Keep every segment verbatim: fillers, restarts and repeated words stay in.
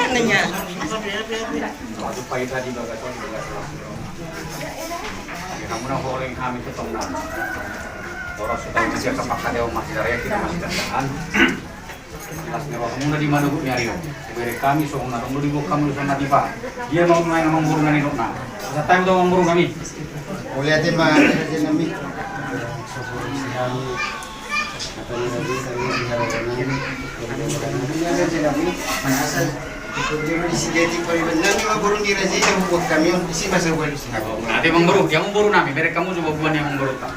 Nanya. Di hamuna holeng hami tu tong na. Horas sudah bisa ke Pakadeo masih dari kita masih dandaan. Las ni rohamuna di manogot ni ari on. Bere hami songon na adong do di gok hami songon na dipa. Dia mau main amangboru na nidok na. Satai do amangboru nami. Mauliate ma raja nami. Apa ni raja nami di harapan nami. Raja nami. Mana asal. Di sini jadi pariban nami amangboru ni raja yang buat kami on. Isi masa buat di sini. Mauliate amangboru, dia amangboru nami. Bere hami coba buat ni amangboru ta.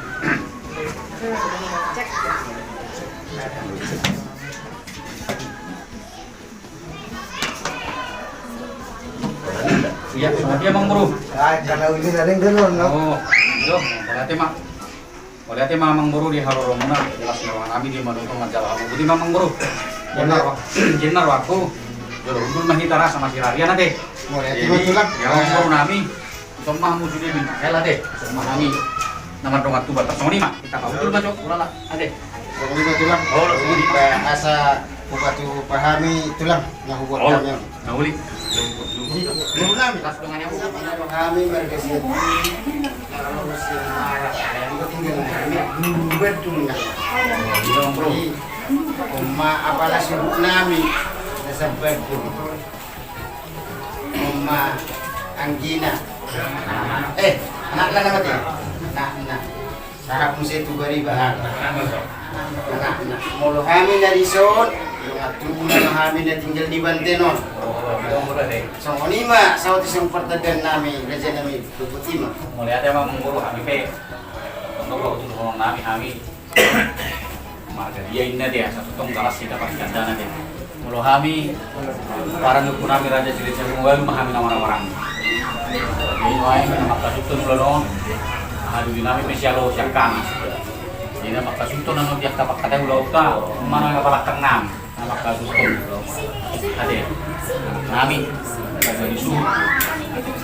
Iya, iya, amangboru. Ah, kalau ini ada yang dulu, no? Oh, iyo, mauliate ma. Mauliate ma amangboru di haroromuna, jelas ni roha nami di manogot manjalo hamu. Boti ma amangboru. Jinna ro, jinna ro aku. Jolo hundul ma hita rasa masih raria na te. Mauliate ma tulang. Jadi, ya amangboru nami. Songon ma hamu sude, Bin. Ela de, songon ma hami na mardongan tubu, songon i ma. Hita pa, hundul ma jo, ulala, ade. Songon i ma tulang. Olo, songon i ma. Asa hupatupa hami tulang na hubuat hami on. Na uli. Boru nami. Las dongan i. Hami marga Sianturi, na ro sian Mara, yang tinggal nami Badung na. Ima apala suhut nami na Badung. Ima anggina. Eh, anakna na mate. Anakna. Sahat muse tu bariba. Anakna. Molo hami na dison, dongan tubu nama hami na tinggal di Banten on. Songon i ma sahat tu son partandaon nami, raja nami, Boti ma. Mauliate ma amangboru, hami pe. Tongtong do tu songon nami hami. Marga dia inna dia, satu tong galas si dapat gandana dia. Molo hami, parange tu nami Raja Siregar Sabungan, ma hami na marhahamaranggi. Jadi, nuaeng na mangkasuhut ulaon on, aha, di nami pe sialo siangkangan. Jadi, na mangkasuhut on, na di angka pangkataion ulaonta, ma nuaeng na balakang nami. Na mangkasuhut on. Ate. Nami. Jadi suhut.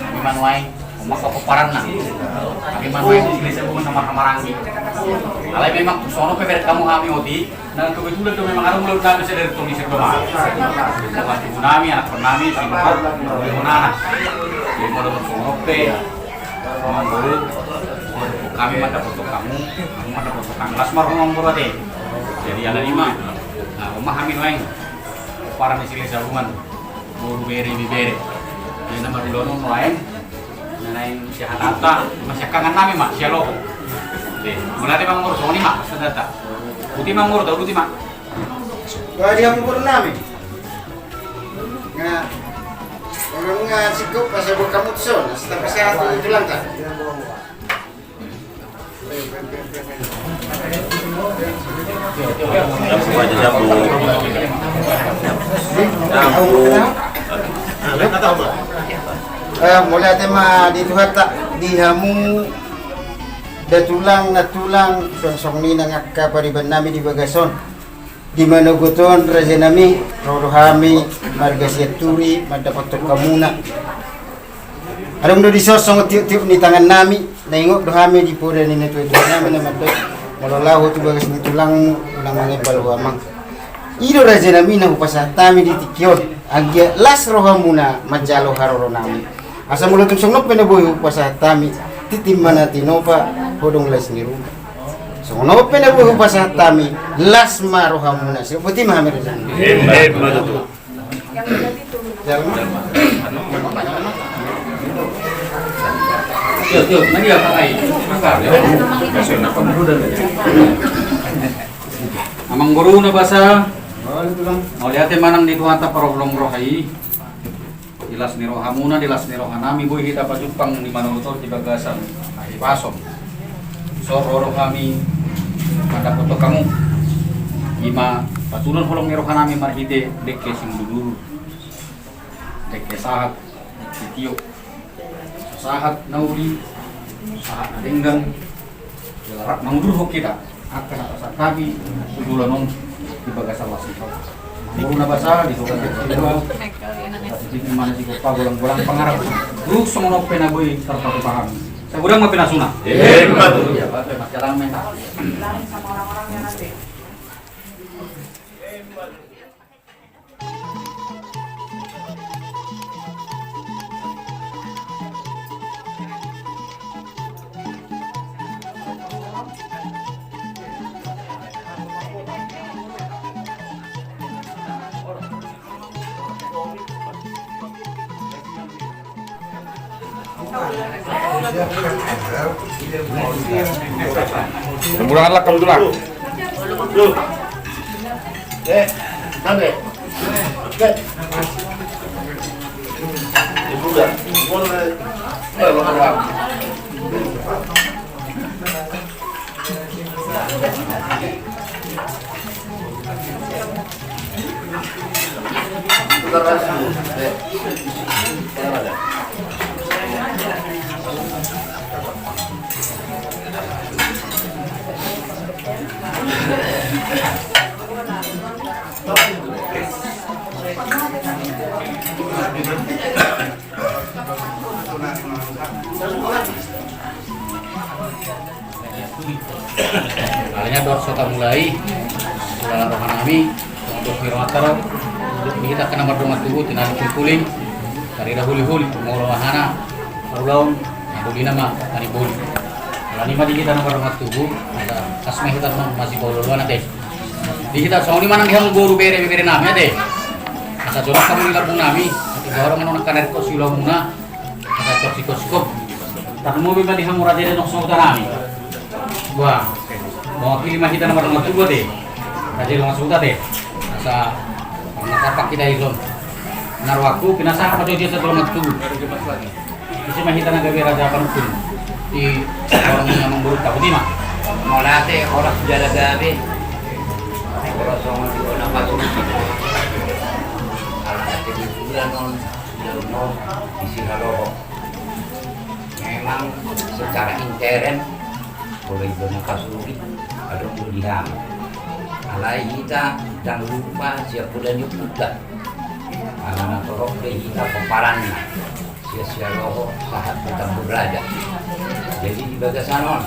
Nami ma nuaeng. Ima pomparanna. Nami ma nuaeng Siregar Sabungan na marhahamaranggi. Alai memang tu son on pe bereng hamu hami oti. Na kebetulan do memang adong ulaon nami sadari tong di Serdoma. Dongan tubu nami, anakkon nami, si Luhut, Luhut Nanas. Jadi molo tu son on pe. Amangboru. Hami mandapothon hamu. Hamu mandapothon hami. Las ma roha amangboru ate. Jadi ala ni i ma. Na, ima hami nuaeng. Pomparan ni Siregar Sabungan. Boru, bere, ibebere. Jadi na marulaon nuaeng. Na naeng sihatanta, ima siangkangan nami ma, sialo. Be, mauliate ma amangboru, songon i ma, sandata. Boti ma amangboru, tau boti ma. Ba dia amangboru nami. Nga, orang nga sikop pas buat hamu tu son, setapi sehat tu tulangta. Jambu aja, jambu. Jambu. Eh, mauliate ma di Tuhanta, di hamu, da tulang, na tulang, songon i nang angka pariban nami di bagas on. Di manogot on, raja nami, ro do hami, marga Sianturi, mandapothon hamuna. Adong do dison songon tiuptiup ni tangan nami, na ingot do hami di poda ni natuatua nami na mandok. Molo laho tu bagas ni tulangmu, unang mangembal ho amang. I do raja nami na hupasahat hami di tingki on, anggiat las rohamuna manjalo haroro nami. Asa molo tung songon on pe na boi hupasahat hami, tintin ma na tinopa, hodong las ni ruma. Songon on pe na boi hupasahat hami, las ma rohamuna. Sidok boti ma hami raja nami. Emma tutu. Amangboru na basa, mauliate ma nang di Tuhanta parholong roha i. Di las ni rohamuna, di las ni roha nami, boi hita pajumpang di Manurung on di bagasan hahipason. Dison ro do hami mandapothon hamu. Ima patulon holong ni roha nami marhite dengke singududuru, dengke sahat, dengke tio, sahat na uli, sahat na denggan. Jala rap mangudurhon hita angka na pasahat hami tu joloan on di bagasan las ni roha. Amangboru na basa, di bagasan las ni roha, di mana sigompa golang-golang pangarahutna. Dung songon on pe na boi tarpatupa hami. Sagodang ma pinasuna. Emma tutu. Iya, Pak, Pak, Mas, jalan, men. Murah lah kamu tulang. Eh, sampai. Eh. Ibu dah. Boleh. Boleh, boleh. Alai na dohot so tamulai, hulala roha nami, untuk di rohanta do, di hita angka na mardongan tubu, tinani pulpuli, tarida huli-huli, molo hahana, parulaon, na doli nama, tani boli. Alani ma di hita na mardongan tubu, asa, kas ma hita na masipaolo-oloan ate. Di hita songon i ma nang di hamu boru bere, bebere nami ate. Asa jolma hamu di lambung nami, asa jolma hamu nang kanar ko siulaonmuna, asa tok sikop-sikop. Tarlumobi ma di hamu raja ni dongan sahuta nami. Wah, mewakili ma hita na mardongan tubu ate. Raja ni dongan sahuta ate. Asa, na sapak hita i son. Na rohangku, pinasahat ma jo dia sa dongan tubu. Ise ma hita na gabe raja panungkun. Di orang ni amangboru ta, boti ma. Mauliate, horas jala gabe. Horas songon di ona pasuki. Ala ate di bulan on, bulan on, di Sihaloho. Memang secara intern, Molo iba na pasuki, adong do di hami. Alai hita, ndang lupa sian poda ni ompunta. Ala na torop do hita pomparanna. Sian Sihaloho sahat tu Tambun Raja. Jadi di bagasan on,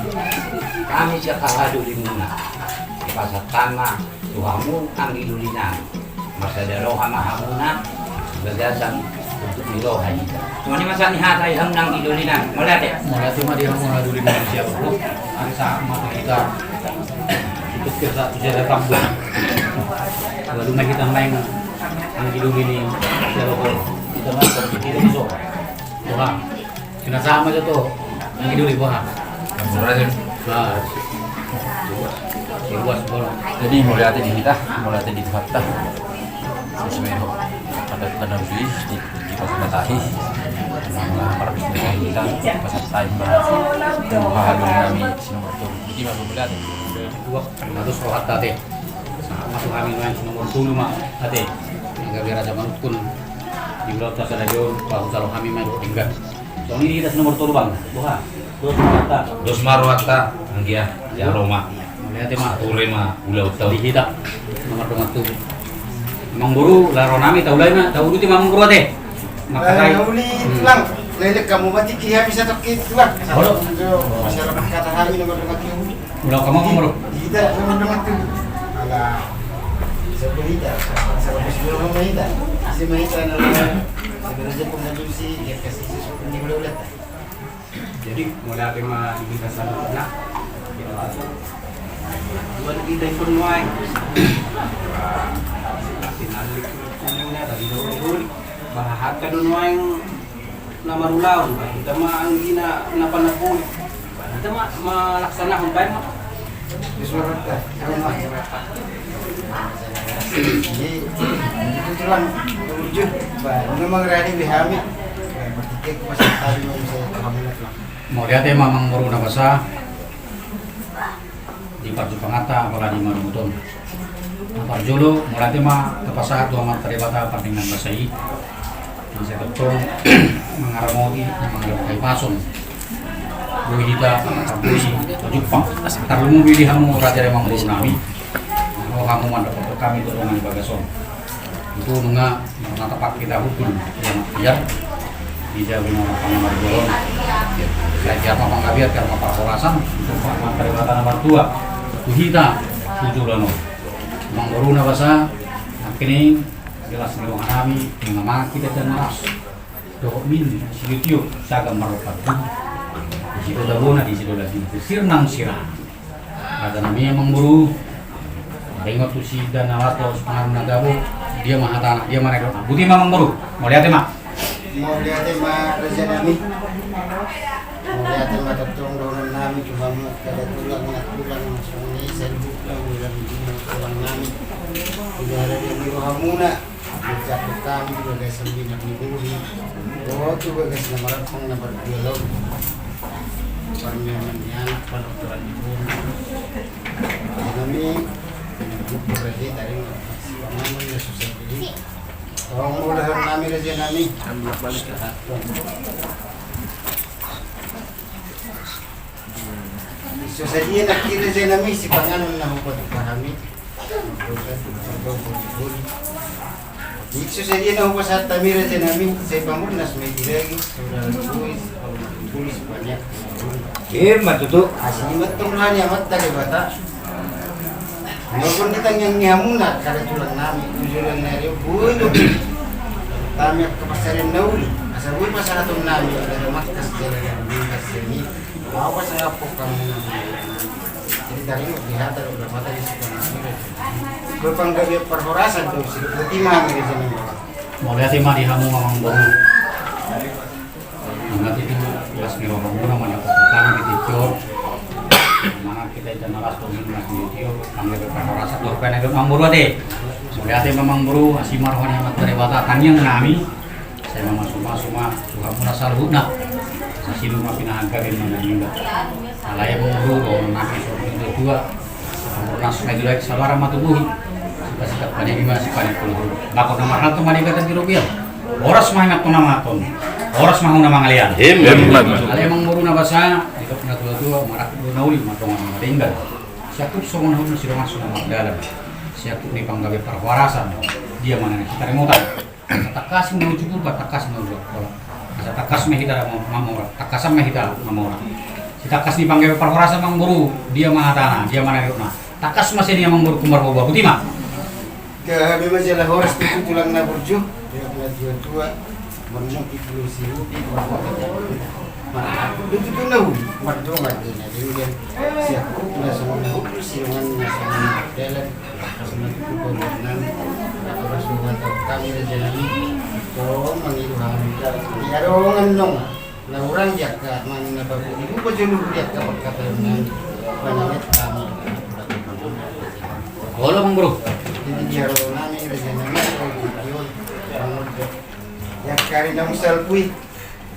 hami sian hahadolimuna. Dipasahat ma tu hamu anggi doli nami. Marsada roha ma hamuna, bagasan untuk di roha hita. Songon i ma sahat ni hata i hamu anggi doli nami. Mauliate. Mauliate ma di hamu anggi doli nami sian Sihaloho. Ari sahat ma tu hita. Ikut kerja tu jaga kampung. Lalu ma hita main anggi doli ni Sihaloho. Hita main anggi doli ni so. Tuhan. Pinasahat ma jo tu anggi doli boha. Mauliate. Nah. Luas bola. Jadi mauliate di hita, mauliate di Tuhanta. Sesuai do. Ada tanah di di pasal tahi. Nama para kita kita pasal tahi ma. Tuhan nami sinomor tu. Jadi mauliate. Dua ratus rohanta ate. Sahat ma tu hami nuaeng sinomor tolu ma ate. Anggo gabe raja panungkun. Di ulaon ta sadari on, pahujalo hami ma dohot denggan. Songon i di hita sinomor tolu bang. Boha. Dos ma rohanta. Dos ma rohanta. Anggia. Jalo ma. Mauliate ma. Ture ma. Ulaon ta. Di hita. Nomor dongan tubu. Amangboru, hulala roha nami, taulai ma, tauduti ma amangboru ate. Makatai. Uli tulang. Lelek hamu ma tingki hami satongkin tulang. Masyarakat hami nomor dongan tubu. Ulang kamu, Bro. Hita, memang dengan tu. Ala, siapa hita? Siapa sudah sama hita? Si ma hita na, siapa saja pun na jusi, dia kasih sesuatu ni ulah-ulah. Jadi, mauliate ma di hita saluhutna. Dua hita i pun nuaeng. Sinallik, sinallik, dari dahulu. Bahat ka do nuaeng na marulaon, ba hita ma anggina na panaboli. Ba hita ma, malaksanahon baen ma. Di suarata, sama. Jadi, itu tulang, tujuh, ba, memang rade di hami. Ba, bertitik, masa tadi, masa kamu nak. Mauliate ma amangboru na basa. Di parjumpanganta apala di marmuton. Na parjolo, mauliate ma tapasahat tu Amanta Debata pardenggan basa i. Na sai tongtong mangaramoti, mangaramoti pason. Boi hita, boi pajumpang. Tarlumobi di hamu raja, amangboru nami. Ro hamu mandapothon hami tu dongan di bagas on. Itu nunga na tapak hita hudul, ia na biar. Ija bina na pangamargolon. Sai biar ma panggabean, biar ma parhorasan, untuk ma-, ma-, paribatan na martua. Tu hita, tu joloan on. Amangboru na basa, nangkining, jelas ni roha nami, mangamangan hita jan maras. Dohot min, si Yutio, sagan marlopat tu. Di situ tabona, di situ lagi. Sirnang sirang. Raja nami, amangboru. Taringot tu si Dana Lato, sipanganon na gabo, dia ma hatana, dia ma na nidokna. Botima amangboru, mauliate ma. Mauliate ma raja nami. Mauliate ma tongtong dohonon nami tu hamu, angka tulang, angka tulang, songon i saluhutna, tulang, tulang nami. Udah ada di rohamuna. Manjangkon hami di bagasan binak ni bohi, dohot tu bagas na marampang na mardualon. Parmeaman ni anak, panortoran ni boru. Nami, nami, raja, taringot sipanganon na so sahali i. Tong mauliate nami, raja nami. Ambil balik. So sadia nangkin, raja nami, sipanganon na hupasahat tu hami. Di so sadia na hupasahat hami, raja nami, sai pamurnas ma i di daging, saudara tulis, pamurnas tulis, banyak. Ima tutu. Asi ni mantong roha ni Amanta Debata. Maupun di tangiang ni hamuna, angka tulang nami, tu joloan ni ari on, boi do hami angka pansarian na uli, asa boi pasahaton nami, asa tangkas jala na uli, asa ni Au pasangaphon hamu na. Jadi taringot di hata do, hata di sipanganon. Boi panggabean parhorasan do, si do, botima hami, raja nami. Mauliate ma di hamu, amangboru. Mauliate tu las ni rohamuna mandapothon hami di tingki on. Mangan hita ita na las do, minum hita di tingki on. Panggabean parhorasan do, baen na nidok amangboru ate. Mauliate ma amangboru, asi ma roha ni Amanta Debata, tangiang nami. Sai mamasumasu ma tu hamuna saluhutna. Sasintongna pinahan gabe ma na niula. Alai amangboru, dohonon nami songon na dua. Pamurnas ma i di daging, sabar ma tu bohi. Sipasipat panegi ma sipanekkolhon. Bakon na marhalto ma denggan, tangki robean. Horas ma i ma tona ma tona. Horas ma hamuna mangalean. Ima. Alai amangboru na basa, didok na tua-tua, marangkup do na uli, mardongan ma denggan. Siangkup songon hut na sidongan songon mardalan. Siangkup ni panggabean parhorasan. Dia ma na sitaringotan. Asa tangkas ma uju purba, tangkas ma uju holan. Asa tangkas ma hita ma-, mamora, tangkasan ma hita mamora. Sitangkas ni panggabean parhorasan, amangboru, dia ma hatana, dia ma na nidokna. Tangkas ma sian i, amangboru, marboa-boa, botima. Gabe ma jala horas tu tulang na burju, dia na tua-tua, marmuki pulo siuti, marmuki. Marangkup do tutu na uli, mardongan do na denggan. Siangkup na songon na hundul, sidongan na songon na mardalan. Songon na tutu pamurnas, horas do huhatahon hami, raja nami. Tong mangido hami, di adongan nong na hurang di angka manang na babu, di lupa jolo di angka pangkataion nami. Pananget hami. Olo, amangboru. Jadi di adongan nami, raja nami, di adongan nami. Di angka ari na salpu i.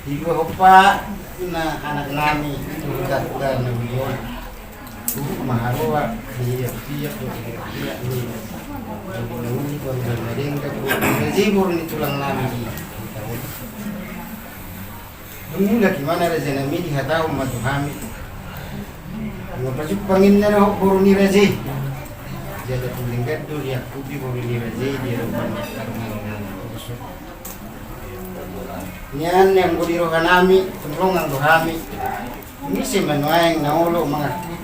Di dua hompa na anak nami, tu hutanta na uli on. Turut ma haroa, diiak-iak, diiak-iak, ni. Jadi na uli, baru na denggan, baru na jibur ni tulang nami di hita on. Dung mulak ibana, raja nami, dihatahon ma tu hami. Nunga pajumpang inna dohot boru ni raja i. Jala tung denggan do diangkupi boru ni raja i, di adopan ni angka dongan nami. Nian, nian, anggo di roha nami, tong ro nang do hami. Muse ma nuaeng na olo mangangkupi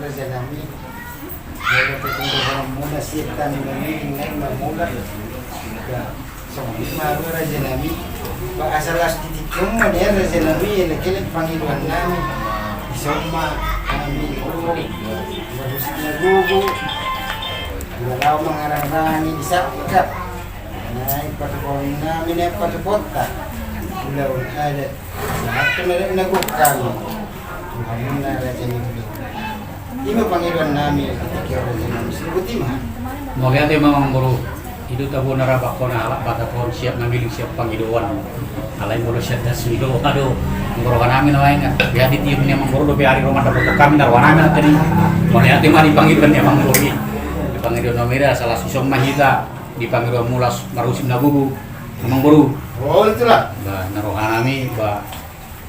Raja nami. Molo pe tung dohononmuna sian tangiang i, naeng ma mulak. Songon i ma hamu raja nami. Ba asa las di tingki on ma nian raja nami, elek-elek pangidoan nami. Dison ma hami, o, marusik na gogo. Laho mangarangrangi di sangkap. Naeng patupaon nami, naeng patupaonta. Ulaon adat. Sahat tu na, na gok hami. Tuhan na raja ni ulaon. Ima pangidoan nami, ketika raja nami. Sebut ima. Mauliate ma amangboru. I do tabo na ra bakkona halak Batak on siap na miling siap pangidoan. Alai molo sian das ni do, aduh, anggo roha nami na lain, ya, di tiap ni amangboru dope ari ro mandapothon hami na roha nami na tadi. Mauliate ma di pangidoan ni amangboru i. Di pangidoan nami ra, salah sison ma hita, di pangidoan mu las marusip na gogo. Amangboru. Oh, itulah. Ba, na roha nami, ba,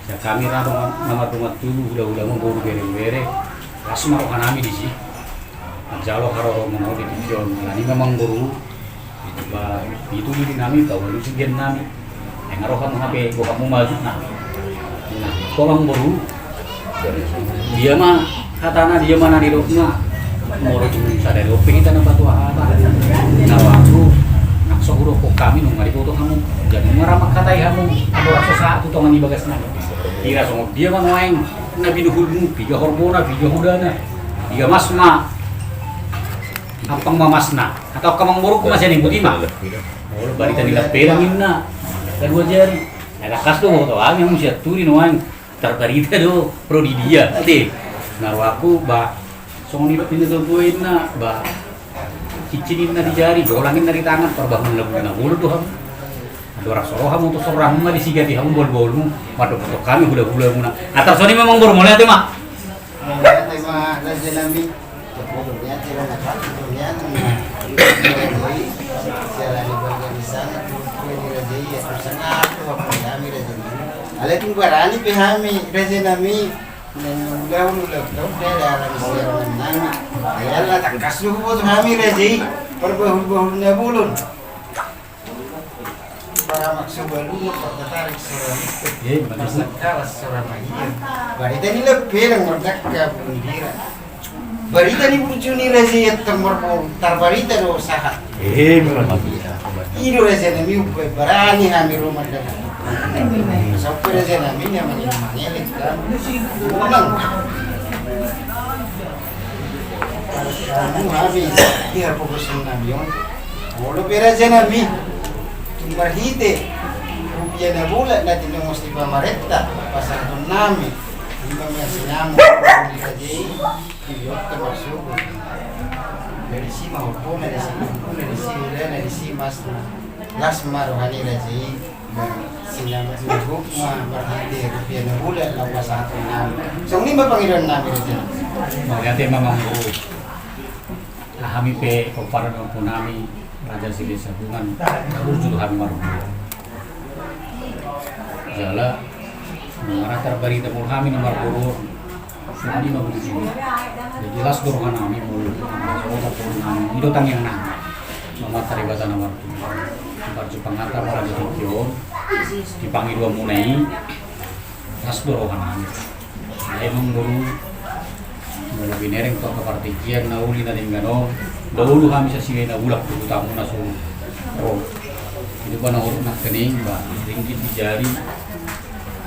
sian hami ra dongan, na mardongan tubu, hula-hula mu, boru, bere, bere. Las ma roha nami disi. Manjalo haroro muna di tingki on, alani ma amangboru. Ba, pitu lili nami, ba, ualu sigian nami. Ai nga roha mu hape, roha mu maju nami. Nah, amangboru. Dia ma hatana, dia ma na nidokna. Molo tu sada dope hita na patua hata. Na rohangku, na so hudokkon hami nunga diboto hamu. Jadi nunga ra mangkatai hamu. Anggo ra so sahat tu tonga ni bagas nami. Hira songon dia ma nuaeng na binuhulmu, piga horbona, piga hudana. Piga mas ma. Ampang ma masna. Atau amangboru ma sian i, buti ma. Molo barita ni Lampedang inna. Kadua jari. Ai tangkas do boto hami, hamu sian turi nuaeng. Tarbarita do ro di dia, ate. Na rohangku, ba, songon nidok ni natuatua inna, ba, cincin inna di jari, golang inna di tangan, parbahulna na bolon do hamu. Andorang so ro hamu tu sorangmu ma disigati hamu bahulbahulmu, mandapothon hami hulahula muna. Atar songon i ma amangboru, mauliate ma. Mauliate ma raja nami. Siala ni balga ni sanga, tu ni raja i, atu sanga, atu apa hami raja nami. Alai tung barani pe hami raja nami. Nang ulaon ulaon tau da dalam siaran nami. Alai ala tangkas do huboto hami raja i. Parbahulbahul na bolon. Paramak so balu, partatarik so ra mite. Eh, betul. Parsangkala so ra mahian. Barita ni Lampedang mardangka burung bira. Barita ni burju ni raja i antong marboru, tarbarita do sahat. Eh, betul. I do raja nami, umbahen barani hami ro mandapot. Sampe raja nami, ni amang, ni amang elek kan. Unang. Anu hami, di hapogoson nami on. Molo pe raja nami, tung marhite rupia na bulat na tinongos ni pamarenta pasahaton nami, ima ma sinamot ni raja i, di oto marsuhut. Dari si ma horbona, dari si bumbuna, dari si hudana, dari si masna. Las ma roha ni raja i. Sinamot ni gok ma marhite rupia na bulat laho pasahaton nami. Songon i ma pangidoan nami raja. Mauliate ma amangboru. Hami pe pomparan ni ompu nami Raja Silisabungan, burju do hami marboru. Jala nunga ra tarbarita molo hami na marboru on. Songon i ma burju. Jadi las do roha nami molo. Las do roha nami. I do tangiang nami. Amanta Debata na martua. Parjumpang hata ma raja tingki on. Di pangidoan muna i. Las do roha nami. Alai amangboru, molo binereng tu angka partingkian na uli na denggan on, dahulu hami sasida i na bulak tu hutamuna so ro. Ido ba na horuk nangkining, ba, ringgit di jari,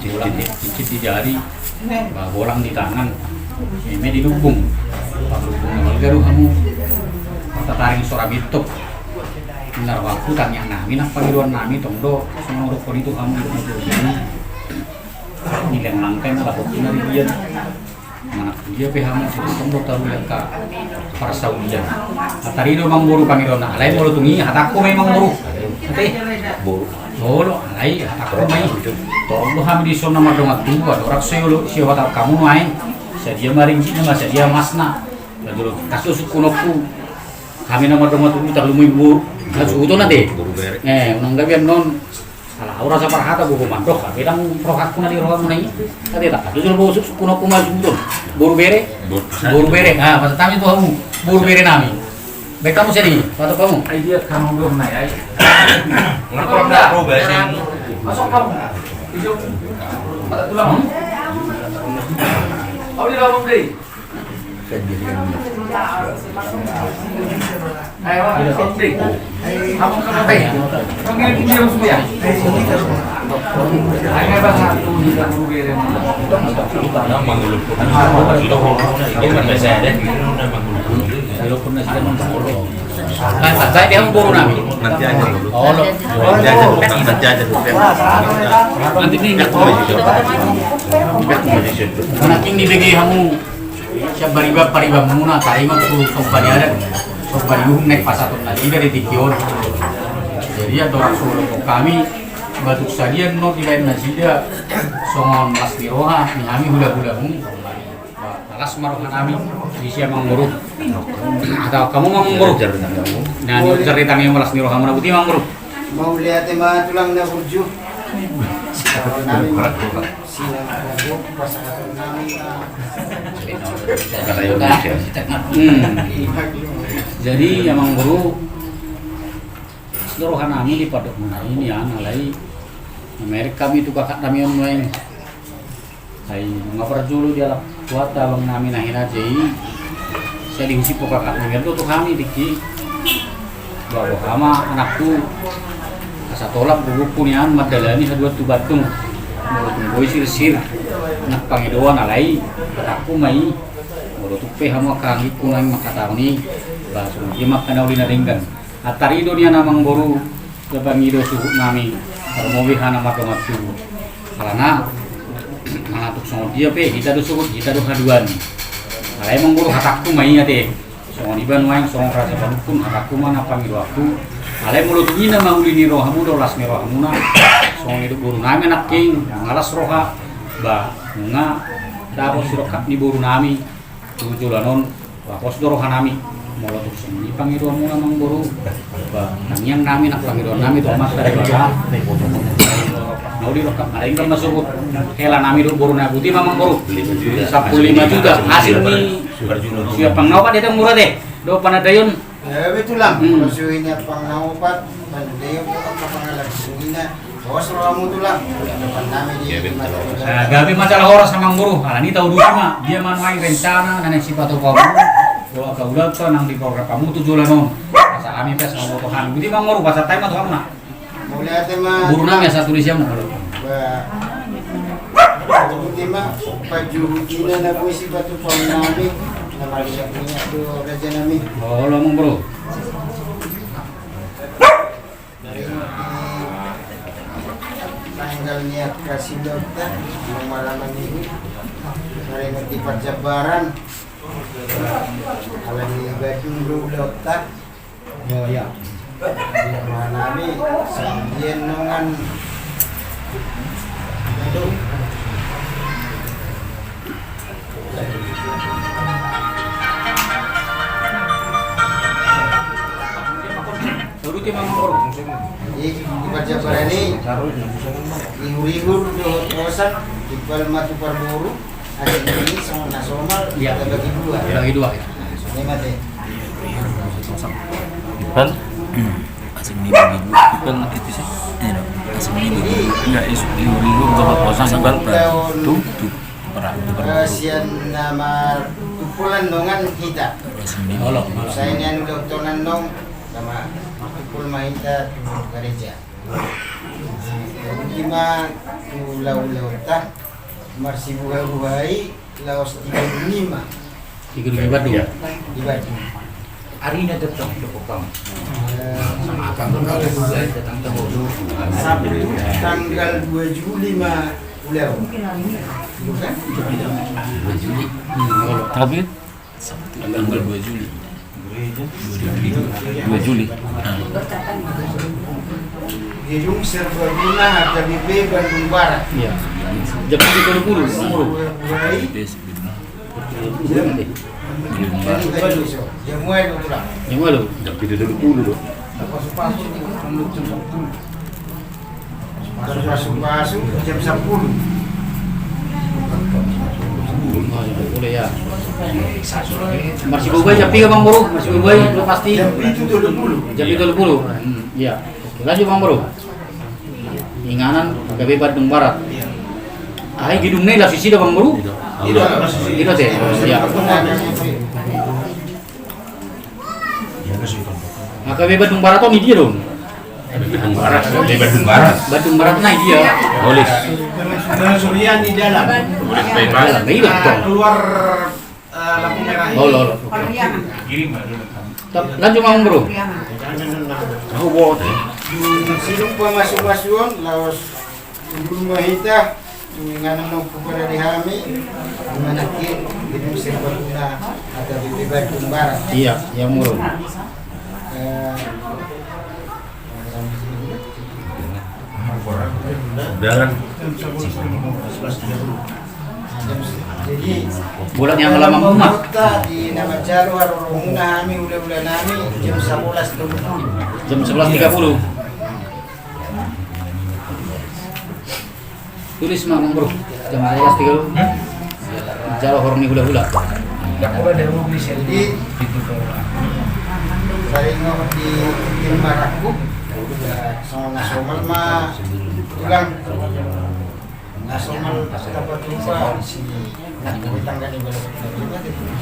golang di, cincin di jari, ba, golang di tangan, eme di lumbung. Ba, lumbung na balga do hamu. Partatarik so ra mintop. Na rohangku, tangiang nami nang pangidoan nami tong do, songon na hudokkon i tu hamu. Di liang nangkin, laho tu na di lian. Manang tu dia pe hamu, tong do tarulian ka parsaulian. Atar i do amangboru pangidoanna, alai molo tung i hatangku ma i amangboru. Ate? Boru. Molo, alai hatangku ma i. Tong do hami dison na mardongan tubu, andorang so i olo, so i hatangku hamu nuaeng. Sadia ma ringgitna ma, sadia masna. Lalu, kaso sungkunonku. Hami na mardongan tubu tarlumobi boru. Hasuhuton ate. Boru bere. Eh, unang gabe annon. Ala, au rasa parhata boru mandok, tapi ndang rohangku na di rohamuna i. Ate, tak, tu jolo boru sungkunonku ma sungkun. Boru bere? Boru bere. Ah, pasahat hami tu hamu. Boru bere nami. Baen hamu sian i, pasahat hamu. Ai dia hamu boru nai, ai. Masuk hamu. Ijo. Mata tulang. Hmm? Au di dalam deh. Walaupun nasida mangolu. Kan santai dia boru nami. Nanti aja dulu. Olo. Nanti aja dulu. Nanti ini nggak tahu. Nanti dibege hamu. Siap bariba, pariba muna, tarima tu sombari adat. Sombari uhum naik pasahaton nasida di tingki on. Jadi ya dorang suruh kami. Batuk sadia no dibaen nasida. Songon las ni roha ni hami hula-hula muna. Las ma roha nami, di sia mangolu. Atau hamu mangolu. Nah, ni ujar di tangan las ni roha muna, buti mangolu. Mauliate ma tulang na burju. Nami sinang mangolu, pasahaton nami. Hmm. Jadi ya mangolu. Las ni roha nami di pandok muna i, alai merek hami tu kakak nami on nuaeng. Ai nunga parjolo dialap tu hata abang nami na hinaja i. Sai dihusi po kakak nami do tu hami tingki. Ba boha ma anakku, asa tolap gogonku nian mandalani haduan tu Bandung. Molo tung boi sirsir nang pangidoan, alai hatangku ma i. Molo tung pe hamu angka anggingku naeng manghatahon i, ba songon dia ma angka na uli na denggan. Antari do nian amang boru. Pangido suhut nami, tarlumobi hami na mardongan tubu. Alana mangantuk songon dia pe, hita do suhut, hita do haduan. Alai mangolu hatangku ma i ate. Songon i ba nuaeng songon raja panungkun hatangku ma na pangidoanku. Alai molo tung i na manguli ni rohamu do las ni rohamuna. Songon i do boru nami nangkin, mangalas roha. Ba nunga dapot sirongkap ni boru nami. Tu joloan on, lapos do roha nami. Molo tung songon i pangidoanmuna amang boru. Ba tangiang nami nang pangidoan nami tu Amanta Debata. Na uli rongkap na denggan ma suhut. Hela nami dohot boru nami, buti ma amang boru. Sampulu lima juta hasil ni siap pangnaopat dia tong murah deh. Dohot panandaion. Gabe tulang, hmm. Molo suhina pangnaopat, pandaion dohot pangalaho suhina, horas rohamu tulang, dohot nami di. Nah, gabe masalah horas amang boru, alani tahu dulu ma, dia ma nuaeng rencana, na naeng sipatupaon, dohot angka ulaonta nang di program hamu tu joloan on. Asa hami pe asa mamboto hami, buti amang boru, pasahat hami ma tu hamu na. Mauliate ma. Boru nami asa tulis ia molo. Ba. Mauliate ma. Pajuhut ina na boi sipatupaon nami. Na marliak-liak tu raja nami. Olo amang boru. Dari tanggal ni angka silaonta, malam minggu. Dari nanti Parjambaran. Alani Badung do ulaonta. Yo, ya. Manami sambian nongan. Aduh. Saruti mangkor. Di, di Parjambaran i, di hurihur dohot hosan, di Palma tu parboru. Asing ini sama na somal, iya. Kita bagi dua. Bagi dua, ya. Ini mate. Ipal? Hmm. Asing ini bagi dua. Ipal itu sih. Eh, no. Asing ini bagi dua. Enggak, is, di, di, di, dohot hosan, ipal. Tuh, tuh. Perang, perang. Eh, sian nama tupulan dongan kita. Asing ini. Saya ini anu dohot tonan nong, sama tupul ma hita tu gereja. Ima tu laulaunta marsibuhabuha i laos di Bandung ima. Di Bandung. Di Bandung. Arina datang tu Kopang. Eh, sama akang datang tu Hulu. Sabtu tanggal dua Juli ma ulaon. Bukan? Dua Juli. Tapi Sabtu tanggal dua Juli. Dua Juli. Dua Juli. Ah. Gedung Serbaguna H K B P Bandung Barat. Iya. Jam tujuh tiga puluh, Bro. Jam, jam walu. Jam walu. Jam tujuh tiga puluh, Bro. Pasu-pasu, jam sepuluh. Pasu-pasu jam sepuluh. Sepuluh ya. Marsibuhai jam piga Bang Boru? Marsibuhai, lo pasti. Jam pitu tolu pulu. Jam pitu tolu pulu. Hmm, iya. Oke, lanjut Bang Boru. Inganan H K B Bandung Barat. Aha i gedungna i laos isida Bang Boru? Iya. Iya, te. Iya. H K B Bandung Barat on di dia dong. Bandung Barat, di Bandung Barat. Bandung Barat na i dia. Boleh. Jalan Surian di dalam. Boleh, baik, Pak. Dalam, iya, dong. Keluar, eh, lampu merah. Olo, olo. Tap-, lanjut, Amang Boru. Aku bawa. Sidung pamasu-masuon, laos hundul ma hita, tu inganan na huparade hami, manangkin gedung serbaguna atau B P Batung Barat. Iya, iya, Amang Boru. Eh, Undangan. Jadi, bulan yang lama muna. Di nama jalo haroromuna hami, hula-hula nami, jam sebelas tiga puluh. Jam sebelas tiga puluh. Tulis ma, Amang Boru. Jam sebelas tiga puluh. Jalo horong ni hula-hula. Jadi, paling di tim maraku, ya, songon na somal ma tulang. Na somal dapat lupa si tangga ni balok.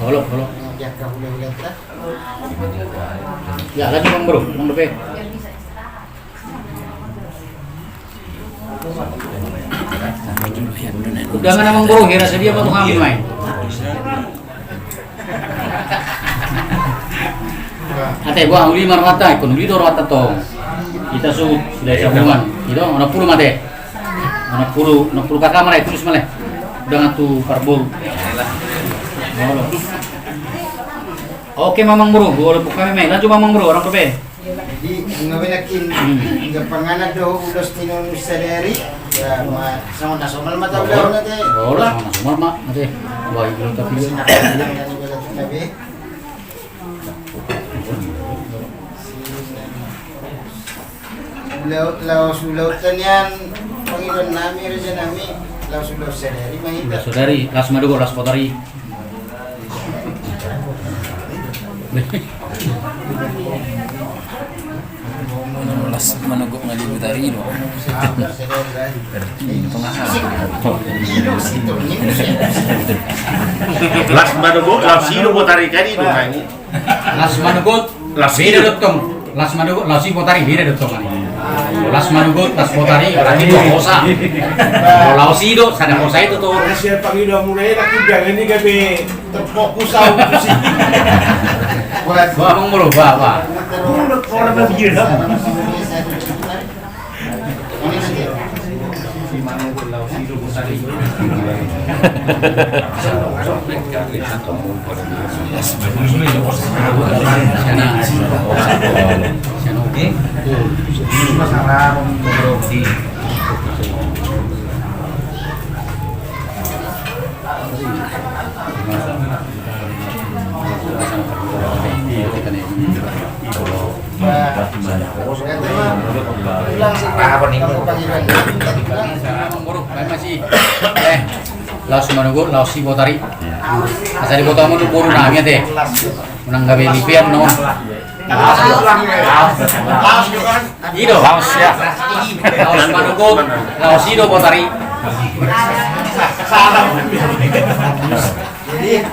Olo, olo. Yang dia kahula-hula ta. Ya, lanjut, Amang Boru. Amang Boru. Undangan, Amang Boru, hira sadia ma tu hami nuaeng. Ate, buah uli ma rohanta, ingkon uli do rohanta tong. Hita suhut, sudah sambungan. Ito, onom pulu ma ate. Onom pulu, onom pulu K K ma lae, tulis ma lae. Undangan tu parboru. Oke, Amang Boru, dua pulu K K ma, lanjut, Amang Boru, orang P P. Jadi, nunga be nangkin, nunga panganan do ulos ni nonu sadari, ya, ma, songon na somal ma tahu dah, nanti. Olo, songon na somal ma, nanti. Wah, itu tapi. Masih nak bilang dan juga satu tapi. Laos, laos ulaon tanian, pangidoan nami, raja nami, laos ulaon sadari, ma hita. Ulaon sadari, las ma dohot, las botari. Las manogot na di botari do. Di tengah. Las manogot, las i do botari kan i do kan i. Las manogot, las i do. Beda do tong. Las manogot, las i botari, beda do tong. Las manogot, las botari, berarti dua hosa. Kalau laos i do, sada hosa itu tuh. Hasil pangido mulai lagi jangan ini gabe terfokus aku sih. Bah, Amang Boru, bah, bah. Orang biasa. Laos manogot, laos i botari. Asa diboto hamu tu boru nami ate. Unang gabe lipean no. I do. Laos ya. Laos manogot, laos i do botari. Jadi,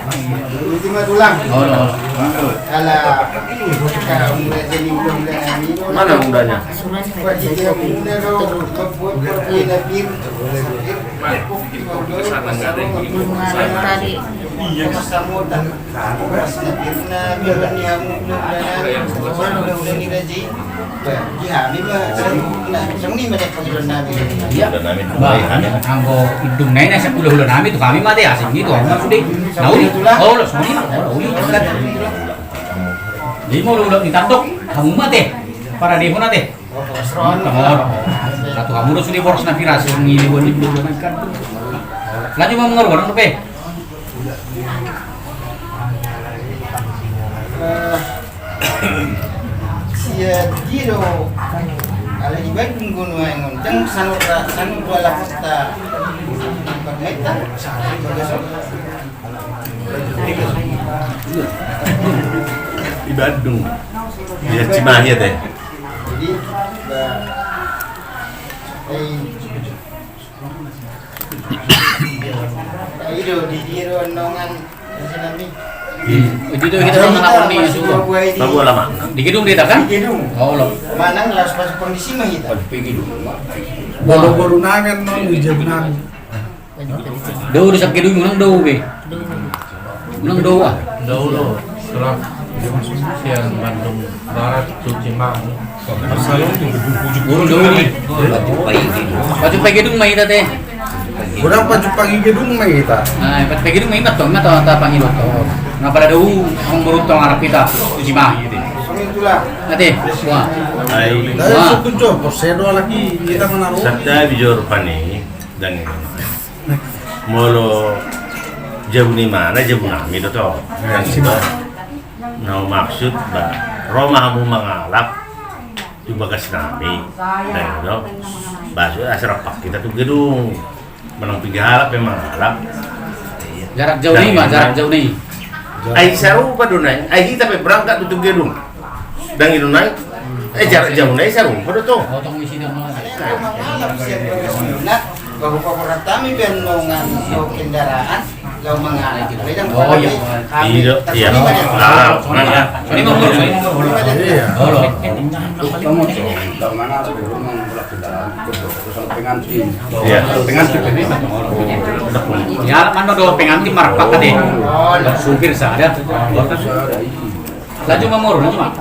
ultima tulang. Olo, olo. Ala, sekarang udah jadi undang-undang ini. Mana undangnya? Buat dia undang, buat dia pir. Tadi. Iya. Bah, anggo indung nai na sampulu hula nami tu hami ma ate asing i tu hami ma sude. Na uli. Olo, songon i ma, olo, uli. Jadi molo ulaon ni tandok hamu ma ate. Paradehon ate. Tangor. Satu hamu do sude boras na pira, songon i do, lanjut ma mangaruan dope. Sia dia do ala di Bandung gono aeng on, jang sanur ra, sanur do ala kota. Parmenta. Di Bandung. Dia Cimahi ate. Jadi, ba, eh, Ido, di dia do nongan, di sini. Di dia do hita nongan, apa ni, sudah. Bagus lama. Di gedung dia kan? Di gedung. Oh, lo. Manang las pas kondisi mah hita. Di gedung. Baru-baru nangan non di jam enam. Do di sak gedung, unang do be. Unang do ah. Dahulu, setelah sian Bandung Barat, Cuci Mahi. Pajumpang i gedung ma hita, te. Godang pajumpang i gedung ma hita. Nah, pajumpang i gedung ma hita, tong, ma tong, ta pangido tong. Nga pala dahulu, tong, baru tong arah hita, Cuci Mahi, te. Ate, wah. Ai. Dari suku jo, porsedo lagi, hita mana ro? Sabta bijor pani, dan ini. Molo jabu ni mana, jabu nami do to. Kan sida na maksud ba ro ma hamu mangalap tu bagas nami. Kan do. Ba asa rap hita tu gedung. Manang piga halak pe mangalap. Jarak jauh ni ma, jarak jauh ni. Ai sarupa do nai, ai hita pe berangkat tu gedung. Dang i do nai. Eh, jarak jauh nai sarupa do to. Potong isi dan mau. Nah, bahu pakorat kami pe nongan do kendaraan, lau mangalap. Oh, iya. Kami, iya. Tapi iya. Mana ya? Ah, mana ya? Ini mau ngurus, ini mau ngurus. Iya. Halo. Kamu tuh, kalau mangalap, lu mau ngulak kendaraan, ikut tuh, terus sama pengantin. Iya. Pengantin. Ya, mana do pengantin marpak tadi. Supir sada. Laju mamur, laju ma.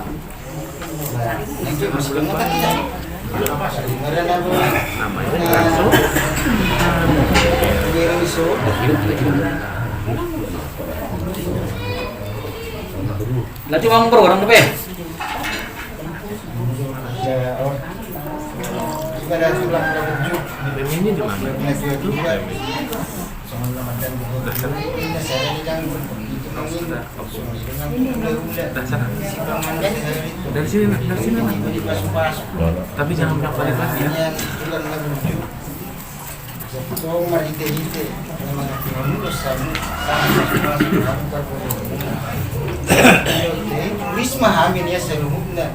Laju mamur orang pe. Dari sini, nak, dari sini, nak. Tapi jangan bolak-balik lagi, ya. Tulis ma hami nian saluhutna.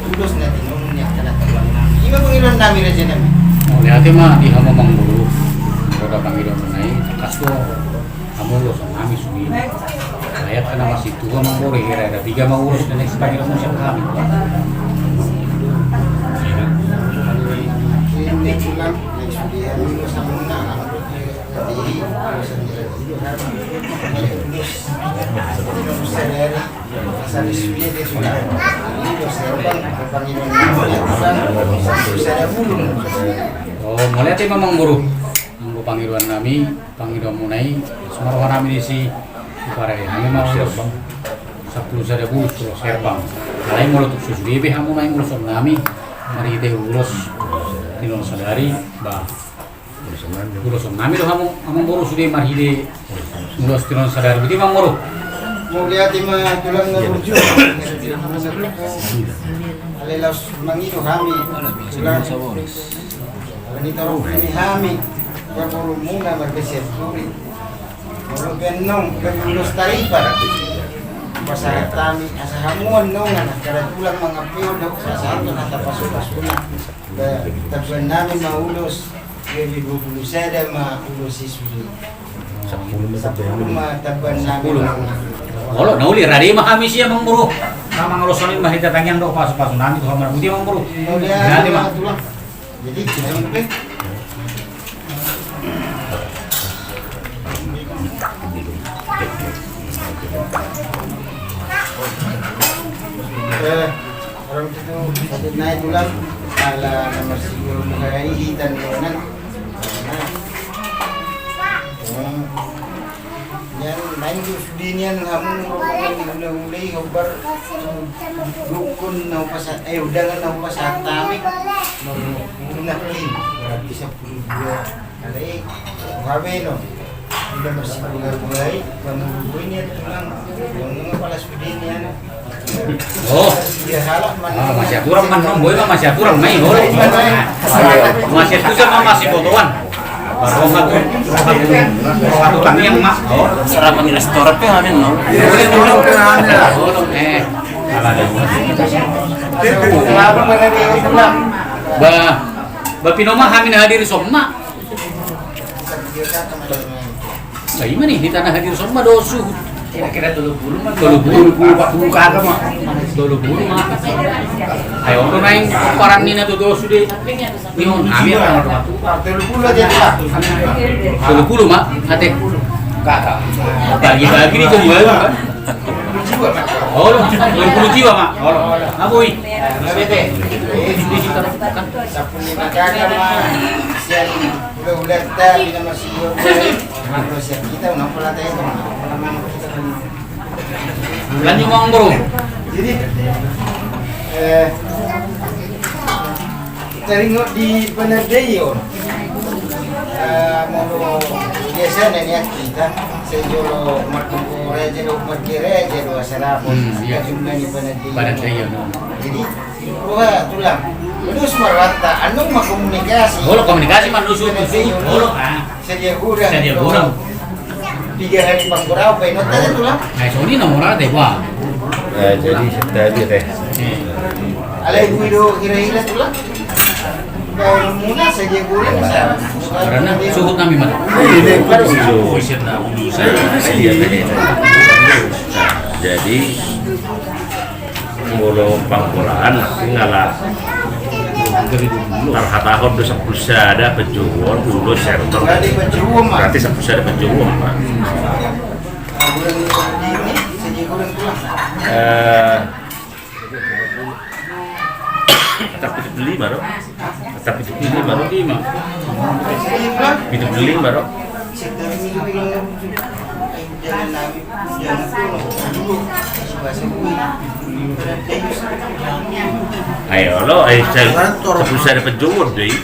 Ulos na tinomu ni angka na tulang nami. Ima pangidoan nami raja nami. Mauliate ma di hamu amangboru. Poda pangidoan nai, tangkas do hamu uloson nami sude. Layat hita na marsitua amangboru, hira-hira piga ma ulos na naeng sipangidoan muse hami. Ini tulang, naeng sude hami ulos hamuna. Oh, mauliate ma amangboru. Anggo pangidoan nami, pangidoanmuna i, so ma roha nami disi, diparade hami ma ulos sampulu sada bulus, ulos herbang. Alai molo tung so sude be hamu naeng uloson nami, marhite ulos tinodohon sadari, ba, uloson nami do hamu amangboru sude marhite ulos tinodohon sadari, boti ma amangboru. Mauliate ma tulang na burju. Alai laos mangido hami. Alani torop ni hami. Parborumuna marga Sianturi. Molo pe annon pe ulos taripar. Pasahat hami asa hamu annon anak kada tulang mangapeon do pasahat hata pasupasuna. Tambahan nami ma ulos. Jadi dua puluh sada ma ulos i sude. Sampulu ma tambahan nami. Olo, na uli rade ma hami sian amangboru. Amang ulos on i ma hita tangiang do pasupasu nami tu hamu na boti amangboru. Jadi, jadi, eh, orang itu sakit naik tulang, ala nomor sepuluh hari hitam tulang. Nian main tu sude nian hamu rombongan di hulahula i hombar dukun na hupasahat, eh, undangan na hupasahat hami. Nomor sepuluh na kin, berarti sepuluh dua. Alai, habeno. Udah masih gula-gulai, bangun gue nian tulang. Bangun kepala sude nian. Oh. Masih aturan ma, boi ma masih aturan ma i, olo. Masih aturan ma, masih potoan. Roha tu, roha tu, roha tu tangiang ma. Oh. Serah panggilan setoran pe hamin, no? Olo, eh. Ba, ba pinomat hamin hadir somma. Nah, ima ni, hita na hadir somma do suhut. Kira-kira tolu puluh ma. Tolu puluh, tolu puluh, empat puluh kata ma. Tolu pulu ma. Ai on do naeng paran ni na tutu sude. Ni on ami. Tolu pulu aja, Pak. Tolu pulu ma ate. Bagi-bagi ni tolu pulu ma. Olo, tolu pulu jiwa ma. Olo. Abui. Sampulu lima kakak ma. Sian hulahulanta, di nama si dua. Kalau sian kita, unang pola tanya, unang pola mana kita. Lanjut, Amang Boru. Jadi, eh, taringot di panandaion. Eh, molo biasana nian hita, sai jolo martonggo raja dohot marga raja do asal apa. Hmm, iya. Jumlah ni panandaion. Panandaion, no. Jadi, wah, tulang. Terus marwata, anu ma komunikasi. Olo, komunikasi ma, nusu, nusu. Olo, ah. Sadia godang. Sadia godang. Piga hali panggoraon, baen on tadi, tulang. Nah, songon i na mora de, wah. Eh, jadi tadi teh. Alai boi do hira-hira, tulang. Baen muna sadia godang, sa. Karena suhut nami ma. Ini baru suhut. Iya, iya. Nah, jadi, molo panggoraon, tinggal lah. Tarhatahon do sampulu sada panjouon, ulos serter. Berarti sampulu sada panjouon, Pak. Eh, tapi pitu pulu lima do. Tapi pitu pulu lima do. Pitu pulu lima do. Ayo lo, ayo, sampulu sada panjouon do i.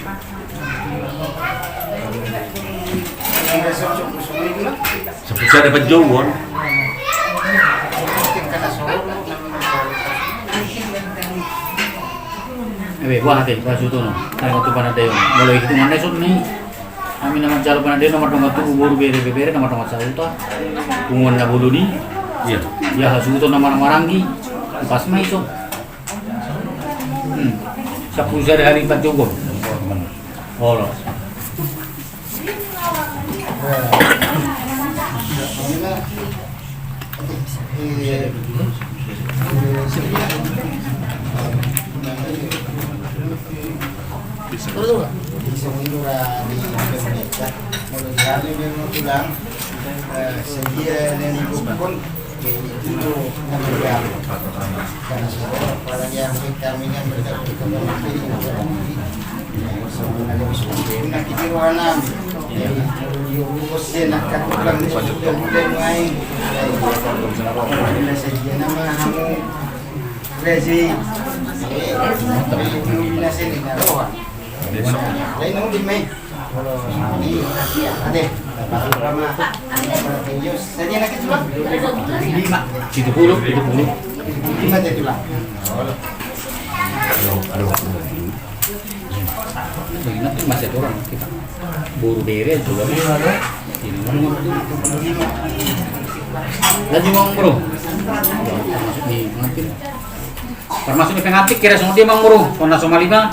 Sampulu sada panjouon. Ebe, buah ate, buah suhut on. Taringot tu panandaion. Molo hitungan na son ni. Hami na manjalo panandaion, na mardongan tubu, boru, bere, ibebere, na mardongan sahuta. Punguan na bolon i. Iya. Iya, hasuhuton na marhahamaranggi. Pas ma i son. Hmm. Sampulu sada hali panjouon. Olo. Pitu pulu, pitu pulu. Masih kurang kita. Boru, bere juga. Lagi ngomong, bro. Termasuk di pengantin. Termasuk di pengantin kira songon dia, Mang Boru. Kona songon lima.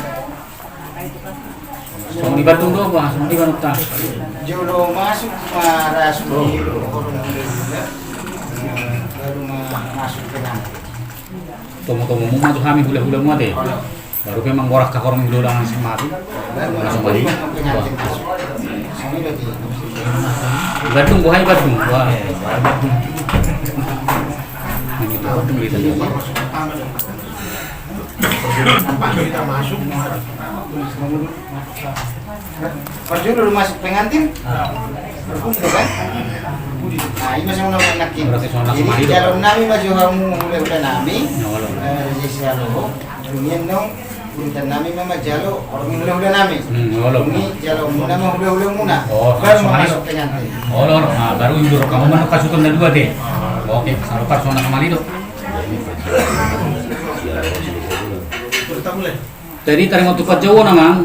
Songon di Bandung do, bah, songon di Bandung ta. Jolo masuk, ma, rasmi, baru ma masuk ke dalam. Tomo-tomomu ma tu hami hulahulamu ate. Baru pe manggorak ka horong hulahula nang si matu. Baru ma masuk. Songon i. Songon i berarti. Bandung, boha i Bandung. Wah, Bandung. Nah, gitu, Bandung gitu. Parjolo do masuk pengantin. Berkumpul kan? Nah, ima songon na nangkin. Jadi jalo nami ma jo hamu hulahula nami. Jadi sialo. Kemudian dong, urutan nami ma manjalo horong hulahula nami. Ini jalo muna ma hulahula muna. Baru ma masuk pengantin. Olo, baru indur kamu mana pasukan na dua deh. Oke, salo par songon na songon i do. Jadi taringot tu panjouon, Amang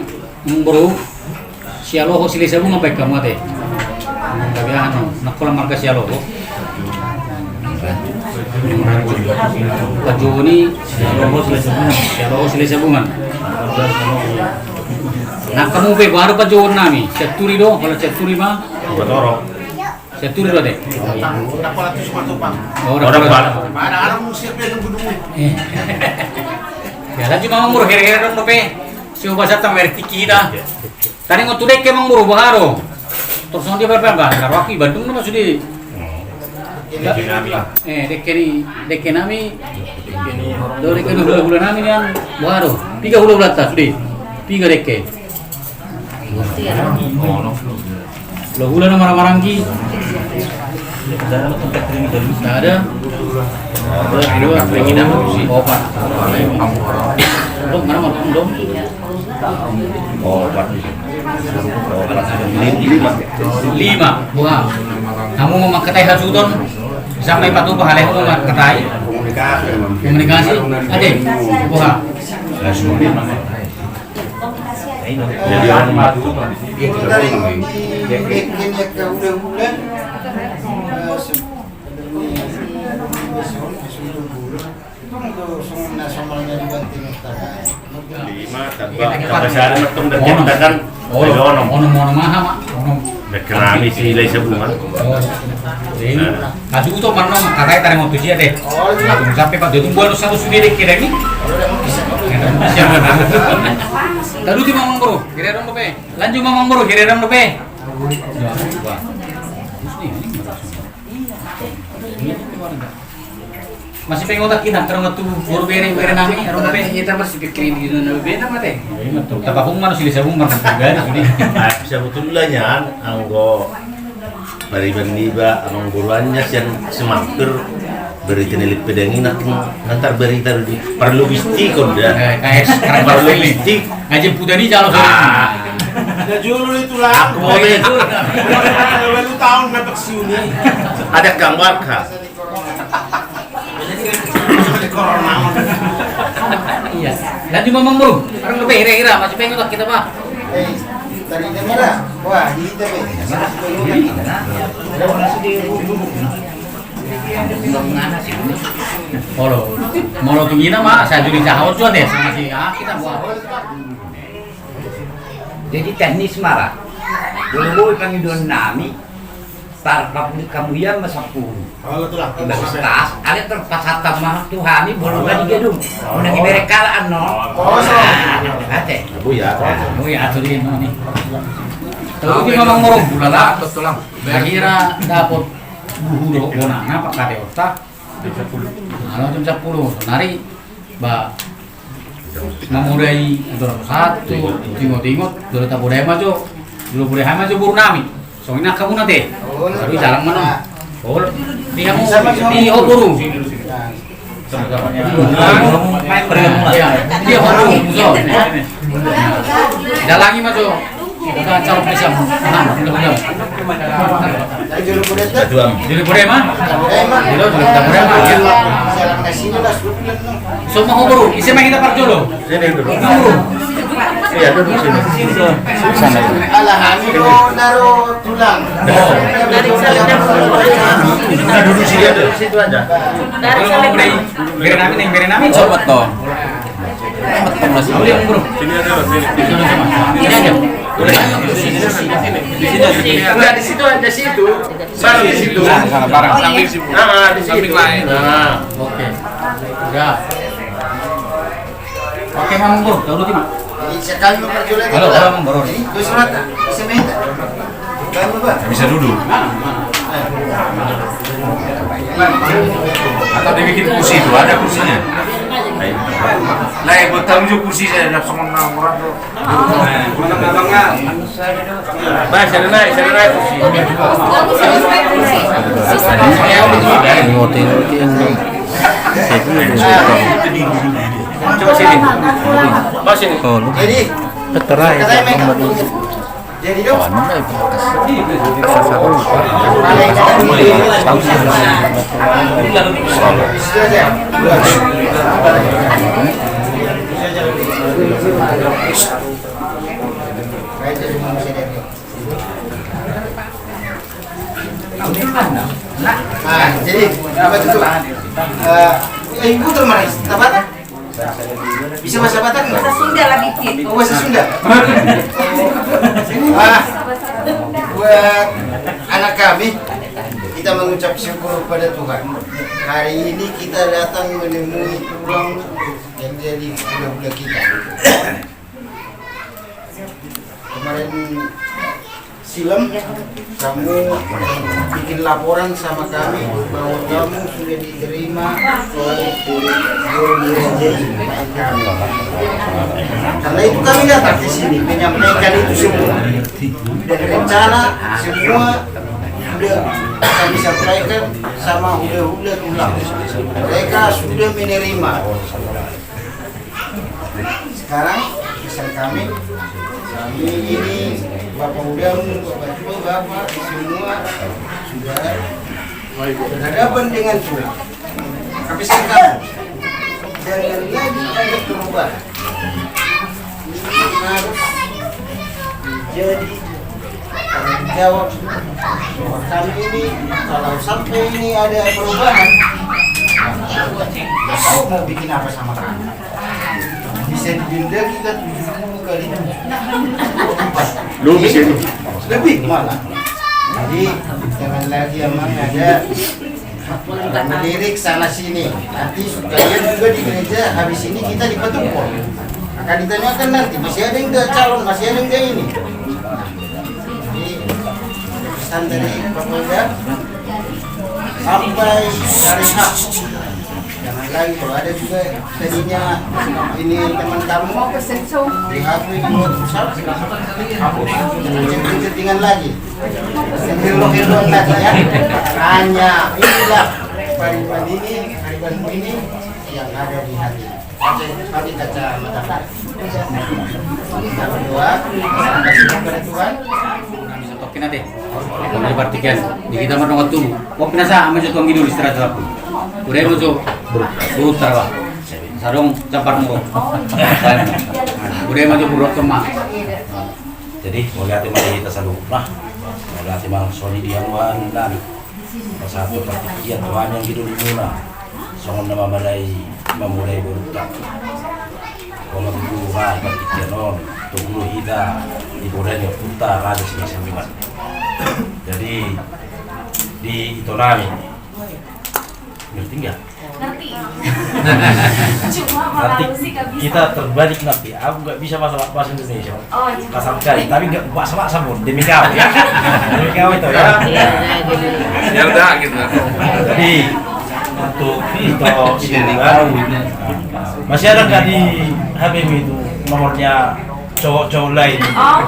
Boru, Sialoho Silesabungan baen hamu ate. Gabe aha, nang pola marga Sialoho. Panjouon i Sialoho Silesabungan. Nang hamu pe, boha do panjouon nami? Sianturi do, holan Sianturi ma. Sianturi. Tuli do ate. Orang baru. Mana ada musik dia nunggu-nunggu. Eh. Ya, lanjut mamang muru, hira-hira dong dope. Si uba satang merek tiki kita. Tadi mau tu dekke mamang muru, boha do. Terus nanti berapa, Bang? Karo aki Bandung nama sudah. Dekke nami. Eh, dekke ni, dekke nami. Do dekke ni hula-hula nami nian. Boha do. Piga hula-hula ta sudah. Piga dekke. Lo hula na marhahamaranggi. Sada. Dua, opat. Dong, mana mau dong? Opat. Opat. Lima. Lima. Boha. Hamu mau mangkatai hasuhuton. Sampai patupa halai hamu mangkatai. Komunikasi. Ate. Boha. Jadi, anu, matu. Lima, tambah, tambah sehari metong dan kita kan. Onom. Onom, onom aha, Mak? Onom. Dekke nami si Lai Sabungan. Oh. Jadi, nah. Asu tu mana, Mak? Katai taring waktu sia deh. Tung sampai Pak Jotung buat satu sendiri kira ni. Taruti mamang muru, kira dong dope. Lanjut mamang muru, kira dong dope. Ya, wah. Ini, ini, ini. Masih pengen otak kita, terus tu boru bere, bere nami, aro pe. Kita masih pikirin di dunia beda mate. Iya, betul. Tapahung manusia bisa bung makan pribadi, sudah. Ah, sebetulnya, anggo pariban niba, amang boruannya, sian semampir, berita nelik pedang ini, nanti berita di, perlu bistik, kau dah. Eh, kayak sekarang perlu bistik. Ngaji putar di jalan. Ah. Ada julu itu lah. Aku mau beda. Baru tahun dapat siuni. Ada gambar kah? Iya. Lanjut mamang muru. Orang lebih hira-hira masih pengen lah kita, Pak. Eh, tadi dia mira. Wah, di kita, Pak. Olo, molo tu gina mah, saya juri sahur juga deh sama si, ah, kita buat. Jadi teknis mara. Boi pangidoan nami. Tarpap di kamuian ma sampulu. Imbas tas, ale tarpasata ma tu hami bolon na di gedung. Muna di berek kalaan no. Ate. Abu ya. Abu ya, atu di no ni. Taruti mamang muru, bulala. Akhira dapot buhu do, bonana, pak kate otak. Jam sepuluh. Malam jam sepuluh. Nari, ba, Mamodai, antara satu, tingot-tingot, dolo tapodai ma jo, dolo podai ma jo boru nami. Songon i nangkin hamu nate. Baru jalan mana? Oh, di hamu, di ho boru. Iya, di ho boru. Dalangi ma jo. Julu pure ma? Julu pure ma? Soma ho boru, ise ma hita parjolo? Sini dulu. Iya, duduk sini. Sana. Alahani do naro tulang. Nah, duduk sini aja. Situ aja. Bere nami nih, bere nami. Sobat to. Sini aja, sini. Sini aja. Udah. Sini, sini, sini. Enggak, di situ aja, situ. Barang di situ. Nah, salah barang. Samping situ. Nah, di situ. Samping lain. Nah. Oke. Udah. Oke, Mamang Bro, tahu dulu, Mak. Jadi, sekali mau perjualan. Halo, halo, Mamang Bro. Ini, gue surat, tak? Bisa minta. Bisa duduk. Atau dibikin kursi itu, ada kursinya. Lah, buat tamu juga kursi saya, ada semua orang tuh. Bah, sana naik, sana naik kursi. Tengok, tengok, tengok. Coba sini. Bah, sini. Oh, lu. Jadi, katanya, jadi dong. Nah, jadi, apa itu? Eh, eh, ibu tuh, Mas, apa? Bisa bahasa Batak nggak? Bahasa Sunda lah dikit. Oh, bahasa Sunda. Ah, buat anak kami, Kita mengucap syukur kepada Tuhan. Hari ini kita datang menemui tulang yang jadi hula-hula kita. Kemarin silam, kamu bikin laporan sama kami bahwa kamu sudah diterima oleh Guru J I. Karena itu kami datang ke sini menyampaikan itu semua. Dan rencana semua sudah kami sampaikan sama hula-hula tulang. Mereka sudah menerima. Sekarang pesan kami, kami ini Bapak Udamu, Bapak Tua, Bapak semua sudah berhadapan dengan Tuhan. Tapi sekarang jangan lagi ada perubahan. Ini harus menjadi tanggung jawab bahwa kami ini, kalau sampai ini ada perubahan, nggak tahu mau bikin apa sama kami. Bisa didenda kita tujuh puluh kali tujuh. Lebih, lebih malah. Jadi jangan lagi emang ada melirik sana sini. Nanti kalian juga di gereja, habis ini kita di Patupol. Akan ditanyakan nanti, masih ada yang nggak calon, masih ada yang nggak ini. Jadi pesan dari Bapak Uda, sampai hari H. Jangan lagi, kalau ada juga tadinya ini teman kamu mau pesen, so, di H P di WhatsApp, hapus. Jangan chatting-chattingan lagi. Hello-hello lagi, ya. Hanya inilah pariban ini, paribanmu ini yang ada di hati. Pakai, pakai kacamata. Yang kedua, terima kasih kepada Tuhan. Tokin ate. Di partingkian di hita mardongan tubu. Kopi nasa ama jo tuang gidul istirahat tu aku. Udah ma jo. Butar bah. Sadong campar muruk. Udah ma jo buruk kema. Jadi mauliate ma di hita saluhutna. Mauliate ma songon i di hamu haninna. Pasahat partingkian tu hami anggi dolimuna. Songon na mamulai, mamulai borunta. Songon tutu ma partingkian on, togu do hita di boru ni ompunta Raja Sisingamot. Jadi di ito nami. Ngerti nggak? Ngerti. Cuma nanti malu sih nggak bisa. Kita terbalik nanti. Aku nggak bisa bahasa, bahasa Indonesia. Oh, iya. Kasar sekali. Tapi nggak bahasa, bahasa pun. Demi kau ya. Demi kau itu ya. Iya. Ya udah gitu. Jadi untuk itu, ini baru. Masih ada nggak di H P-mu itu nomornya cowok-cowok lain? Oh.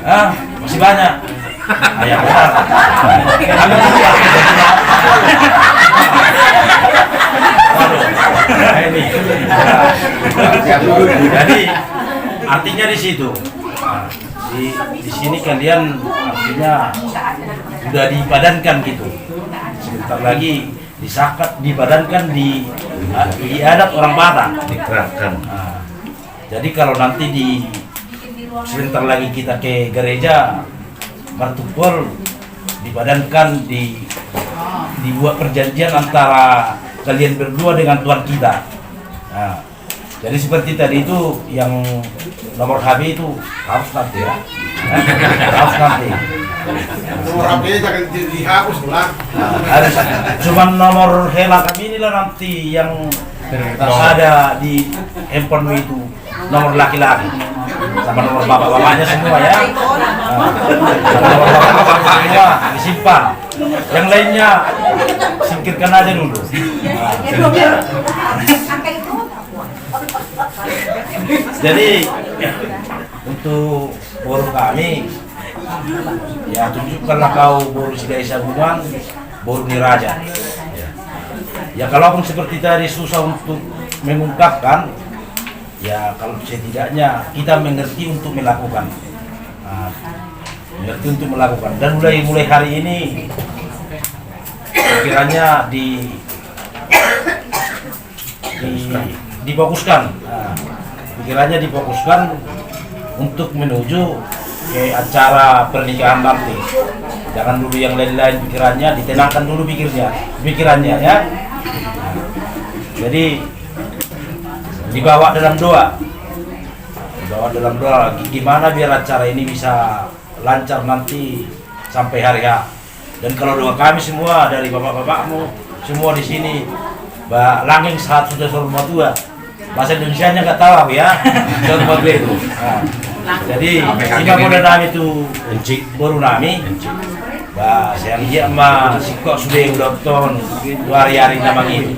Hah? Masih banyak. Ah, ya, benar. Kami juga. Waduh. Nah, ini. Jadi artinya di situ, di, di sini kalian artinya sudah dipadankan gitu. Sebentar lagi disakat, dipadankan di, di adat orang Batak. Dikerahkan. Nah, jadi kalau nanti di sebentar lagi kita ke gereja Martupol, dipadankan, di, dibuat perjanjian antara kalian berdua dengan Tuhan kita. Nah, jadi seperti tadi itu yang nomor H P itu harus nanti ya. Harus nanti. Nomor H P jangan di-, dihapus lah. Nah, harus. Cuman nomor hela kami inilah nanti yang ada di handphone itu. Nomor laki-laki. Sama nomor bapak-bapaknya semua ya. Nah, sama nomor bapak-bapaknya semua disimpan. Yang lainnya singkirkan aja dulu. Nah. Jadi untuk boru kami, ya tunjukkanlah kau boru Silahisabungan, boru ni raja. Ya. Ya kalaupun seperti tadi susah untuk mengungkapkan, ya kalau setidaknya kita mengerti untuk melakukan. Nah, mengerti untuk melakukan. Dan mulai, mulai hari ini kiranya di di, difokuskan. Nah, pikirannya difokuskan untuk menuju ke acara pernikahan nanti. Jangan dulu yang lain-lain pikirannya, ditenangkan dulu pikirnya, pikirannya ya. Jadi dibawa dalam doa. Dibawa dalam doa, gi-, gimana biar acara ini bisa lancar nanti sampai hari H. Dan kalau doa kami semua dari bapak-bapakmu semua di sini, ba langeng sahat suda saur matua. Bahasa Indonesianya nggak tahu aku ya. Saur matua itu. Nah, jadi ima poda nami tu boru nami. Ba sian dia ma singkop sude ulaonta tu ari-ari na mangihut.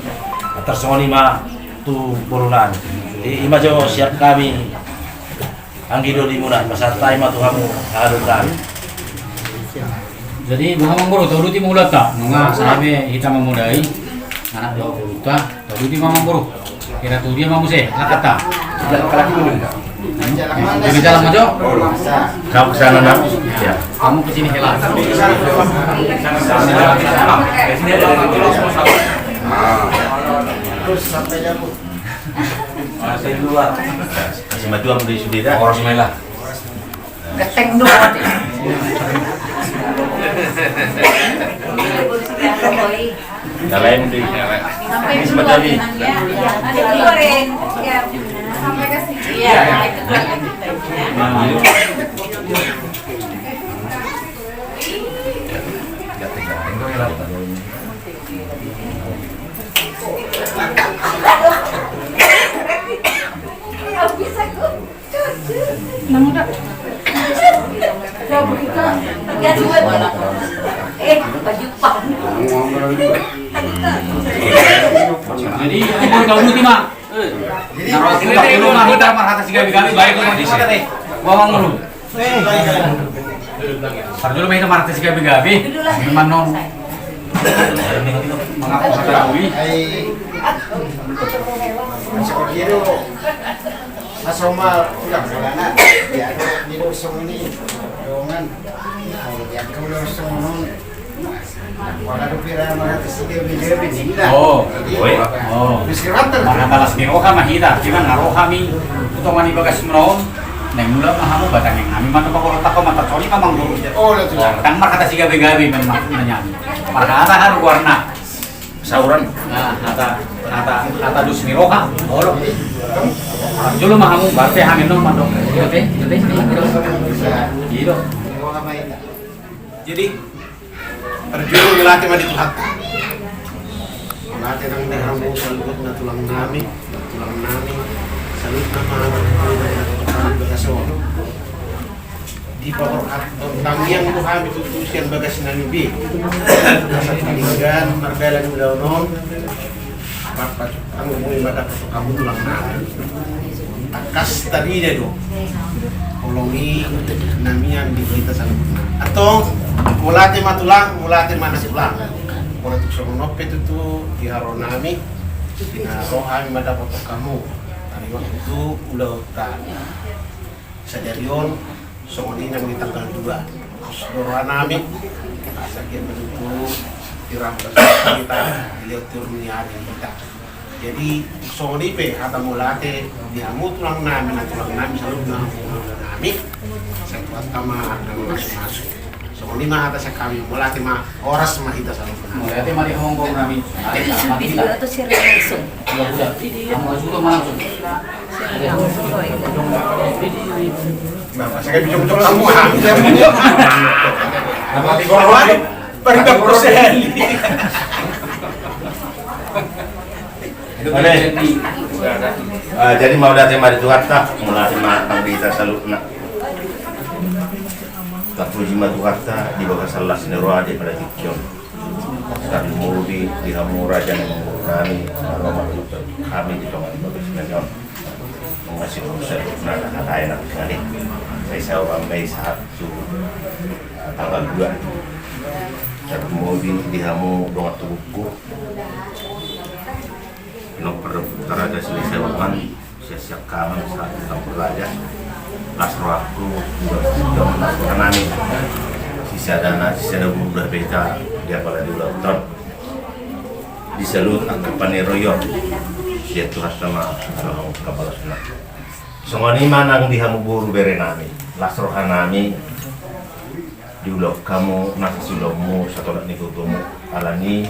Tarsongon i ma tu boru nami. Jadi ima jo sian hami. Anggi do di muna, pasahat hami ma tu hamu, haha dohot hami. Jadi boha amangboru, tauduti ma ulaonta, nunga sahat be hita mamodai anak dohot boruta, tauduti ma amangboru. Kira tu dia ma muse langkanta. Jalan ma jo. Kamu ke sana, Nak. Ya. Kamu ke sini, hela. Terus sampai jago. Masih dua. Kasih maju, ambil sudah dah. Horas ma hela. Genteng do. Yang lain di. Sampai dulu, Bang, ya. Ada goreng. Ya. Sampai ke sini. Iya, itu keluarga kita, ya. Jadi, ayo, kau dulu, Tima. Jadi, na ro, hita marhata sigabe-gabe, baen ma di sini deh. Baen ma dulu. Parjolo ma hita marhata sigabe-gabe. Memang non. Mangapus hata ui. Asoma ulang bolana. Ya, ni do songon i. Dongan. Ya, kau ulang songon on. Wala dope ra marhata sigabe-gabe ninna. Oh. Jadi, oh. Marhata las ni roha ma hita, artina na ro hami tu tonga ni bagasmuna on. Naeng mulak ma hamu, batangeng hami ma tu pakorta ho, mata coli ma manggoru. Oh, ndang marhata sigabe-gabe memang nanyami. Marhata haruarna. Sauran. Nah, hata, hata, hata dos ni roha. Olo. Jolo ma hamu, baru pe hami non mandok. Iyo pe, iyo pe, iyo pe. Iyo. Jadi, parjolo mauliate ma di Tuhanta. Mauliate nang di hamu saluhutna tulang nami, tulang nami. Saluhutna ma hamu di bagas on. Dipaborhat tangiang do hami tutu sian bagas nami be. Asa pardenggan mardalan ulaon on. Papat anggo mui ma dapot hamu tulang nami. Tangkas tarida do. Holong i namian di hita saluhutna. Antong, mauliate ma tulang, mauliate ma na tulang. Molo tung songon on pe tutu di haro nami, di na ro hami ma dapot hamu. Tarimak tutu ulaonta. Sadari on, songon i nang di tanggal dua. Pos do roha nami, asa dia menuju di rambut kita, di lewat turun ni hari kita. Jadi, songon i pe, hata mauliate, di hamu tulang nami, na tulang nami, saluhutna tulang nami, sai Tuhanta ma na mamasu-masu. Songon i ma hata sian hami, mauliate ma, horas ma hita saluhutna. Mauliate ma di hamu boru nami. Video atau siaran langsung? Iya, udah. Kamu harus tutup ma langsung. Siaran langsung, oh, iya. Nah, saya bisa ucap kamu, ah. Nama di bawah, Pak. Pak, kita proses. Oke. Ah, jadi mauliate ma di Tuhanta, mauliate ma di hita saluhutna. Tapuji ma Tuhanta di bagasan las ni roha di tingki on. Tarlumobi di hamu raja ni boru nami, na ro mangihuthon hami di tonga ni bagas nami on. Mangasi urusan na hata enak nami. Sai saur ma i sahat tu tanggal dua. Tarlumobi di hamu dongan tubuku. Nang pardapot raja sini saur ma i. Siap-siap kaman saat kita berraja. Las rohangku, las roha nami. Sisada na, sisada boru dope hita, di apala di ulaonta on. Di saluhut angka paniroion. Sian Tuhanta ma, ala hamu kapalasna. Songon i ma nang di hamu boru bere nami. Las roha nami. Diulahon hamu nasa siulaonmu, satolap ni gogomu. Alani,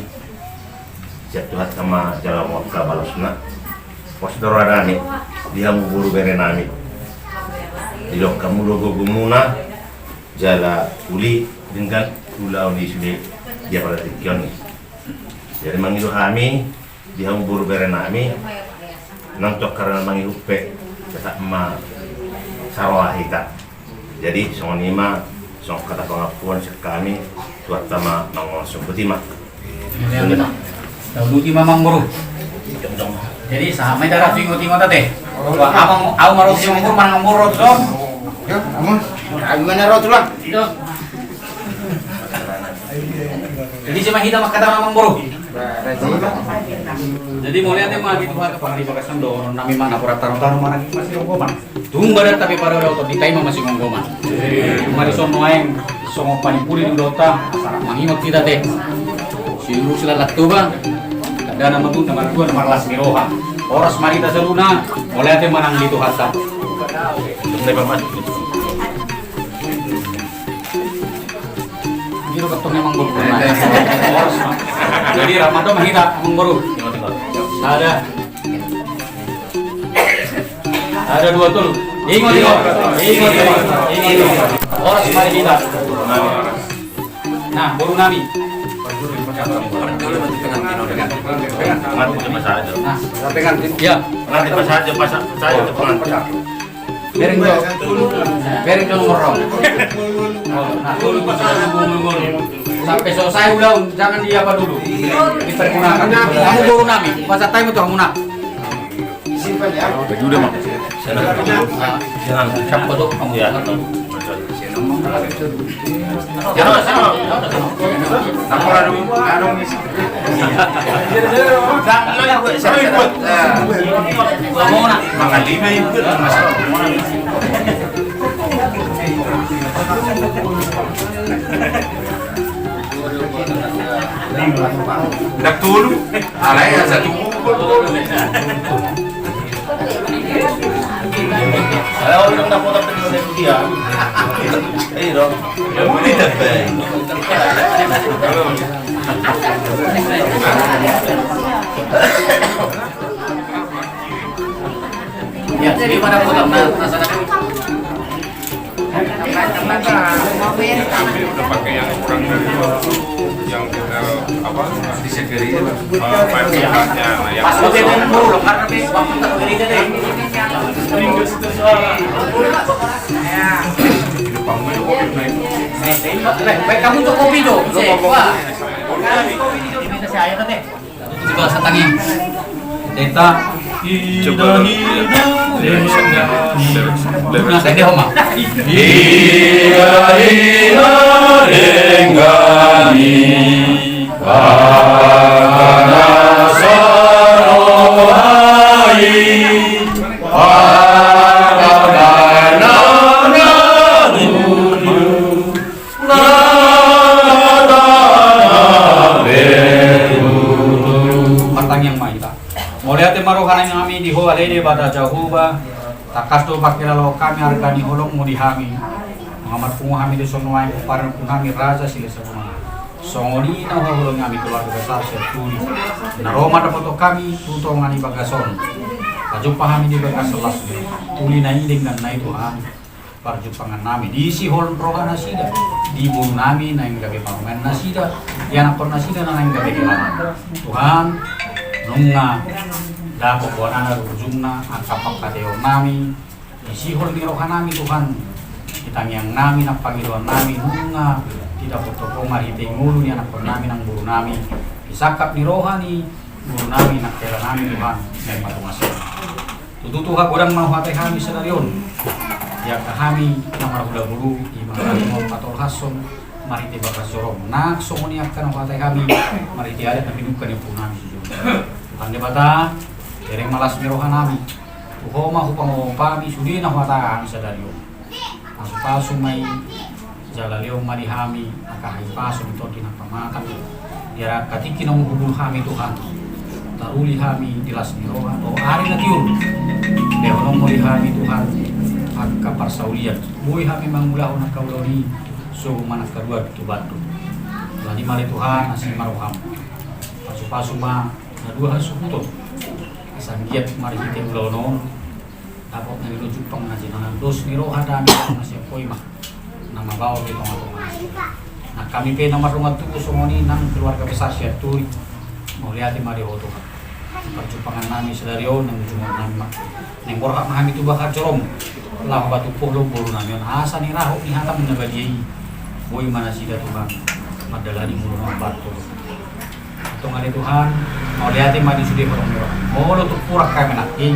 sian Tuhanta ma jala hamu angka balasna. Pos do roha nami, di hamu boru bere nami. Dilehon hamu do gogomuna, jala uli denggan ulaon i sude. Ia pada tingki on. Jadi mangido hami di hamu boru bere nami, nang tu angka na mangihut pe, tetap ma saroha hita. Jadi songon i ma, songon hata pangampuon sian hami, Tuhanta ma manguasai. Boti ma. Tauluti ma, Amangboru. Jadi sahat ma hita ra tu ingot-ingot ate. Wah, abang, au ma ro tu Amangboru, manang Amangboru ro tu son. Yo, Amang. Au ma na ro tu lang. Jadi, ise ma hita mangkatai, Amangboru? Jadi mauliate ma di Tuhan, tu pangalipasan dohonon nami ma na borat tano-tano ma na masironggoman. Tung badan tapi pada udah otot di tai ma masironggoman. Tung ma di son nuaeng songon panimpuli di udonta, asa mangingot hita ate. Siurusi lalat Toba. Tanda nama tu nama tuan marlas ni roha. Horas ma hita saluhutna, mauliate ma nang di Tuhanta. Tung dai paman. Giro kettong, Amangboru. Jadi ramado ma hita, Amangboru. Sada. Sada, dua, tolu. Ingot, ingot. Ingot, ingot. Ingot, ingot. Horas ma hita. Nah, boru nami. Nah. Ya. Bereng jo. Bereng jo nomor ro. Oh, nah, tolu, tolu, tolu, tolu. Sampe selesai ulaon, jangan diapa dulu. Dipergunakan. Hamu boru nami, pasahat hami tu hamuna. Baju udah, Mang. Siapa tu? Ya. Dak tolu, alai asa tubuh. Saya orang dapat apa dia? Eh, dong. Ya, boleh dapat. Ya, jadi pada putar, nah, nah, sana. Udah pakai yang kurang dari dua puluh, yang kita, apa, disegeri, eh, pipe-nya, nah, yang kosong. Pas udah dulu, karena be-, waktu tak beri dia deh. Baik, kamu untuk kopi dong, cek. Wah. Kopi dong, minta saya tadi. Di basa tangi. Deta. Coba. Ida, ida, dengani. Nah, saya dia, Oma. Ida, ida, dengani. Karena sarohai. Karena Martangiang ma hita. Mauliate ma roha nami di Ho ale Debata Jahowa, tangkas do pangkilalaon hami arga ni holongmu di hami. Nunga marpungu hami di son nuaeng, pomparan ni ompunami Raja Silahisabungan. Songon i na huhaholongi hami keluarga besar Sianturi. Na ro mandapothon hami tu tonga ni bagas on. Pajumpa hami di bagas las ni uli na i, denggan na i Tuhan. Parjumpangan nami, disihol roha nasida, di boru nami naeng gabe parumaen nasida, di anakkon nasida na naeng gabe helaman. Tuhan, nunga dapot bona na ujungna angka pangkataion nami, disihol ni roha nami Tuhan, di tangiang nami nang pangidoan nami nunga didapothon Ho marhite ngolu ni anakkon nami nang boru nami, di sangkap ni roha ni boru nami nang hela nami Tuhan, naeng matungas. Tutu Tuhan, godang ma huhatai hami sadari on. Di angka hami na marhula boru, ima hami ma patolhashon marhite bagas jorom. Nang songon i angka na huhatai hami marhite adat na pinungka ni ompu nami sujung. Tuhan Debata, bereng ma las ni roha nami. Tu Ho ma hupangomoan hami sude na huhatai hami sadari on. Pasupasu ma i, jala lehon ma di hami angka hahipason di tondi na pamatang. Biar angka tingki na umhubul hami Tuhan, taruli hami di las ni roha dohot ari na tiur. Lehononmu di hami Tuhan angka parsaulian, boi hami mangulahon angka ulaon i, sogo manangkaluar tu Bandung. Alani i ma ale Tuhan, asi ma roham. Pasupasu ma na dua hasuhuton, asa anggiat marhite ulaon on dapot na niluluan jumpang na jinangan, dos ni roha, dame na sian Ho i ma na mambahen di tongatonga nasida. Nang hami pe na mardongan tubu songon i nang keluarga besar Sianturi. Mauliate ma di Ho Tuhan. Parjumpangan nami sadari on, naeng jumolo nami ma, naeng borhat ma hami tu bagas joroM, laho patumpu Ho boru nami on asa nirahut ni hataM na badia i, boi ma nasida Tuhan mandalani ngolu na parjolo. Antong ale Tuhan, mauliate ma di sude holong ni rohaM. Molo tung hurang hami nangkin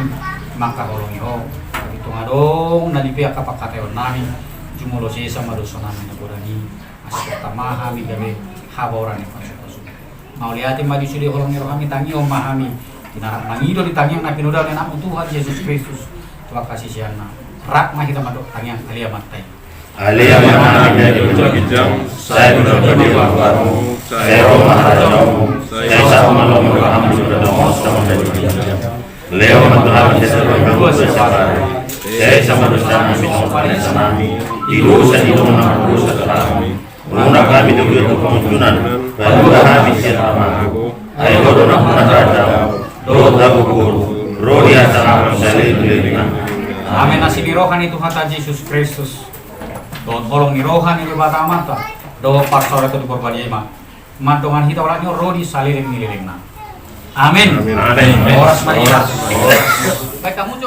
mangkaholongi Ho, tapi tung adong na lipe angka pangkataion nami, jumolo sesa ma dosa nami na godang i. Asa tama hami gabe habaoran ni pasupasu. Mauliate ma di sude holong ni rohaM i, tangihon ma hami di na rap mangido di tangiang na pinoda ni AnakMu Tuhan Jesus Kristus tu angka siseanna. Rap ma hita mandok tangiang Ale Amanta i. Ale Amanta na di ginjang, sai do dapot di rohaM, sai ro ma harajaonMu, sai saut ma lomo ni rohaM di ginjang, sai ma di ginjang. Lehon ma tu hami sadari on hangoluan siapari. Sesa ma dosa nami songon panesanami di dosa ni na mardosa tu hami. Unang hami togihon tu pangunjunan, palua hami sian pangago. Ai Ho do nampuna harajaon dohot hagogoon, ro di hasangapon saleleng ni lelengna. Amen. Asi ni roha ni Tuhanta Jesus Kristus dohot holong ni roha ni Debata Amanta dohot parsaoranta tu Parbadia i ma mandongani hita olat ni on ro di saleleng ni lelengna. Amen. Amen. Horas ma di hita. Baik, hamu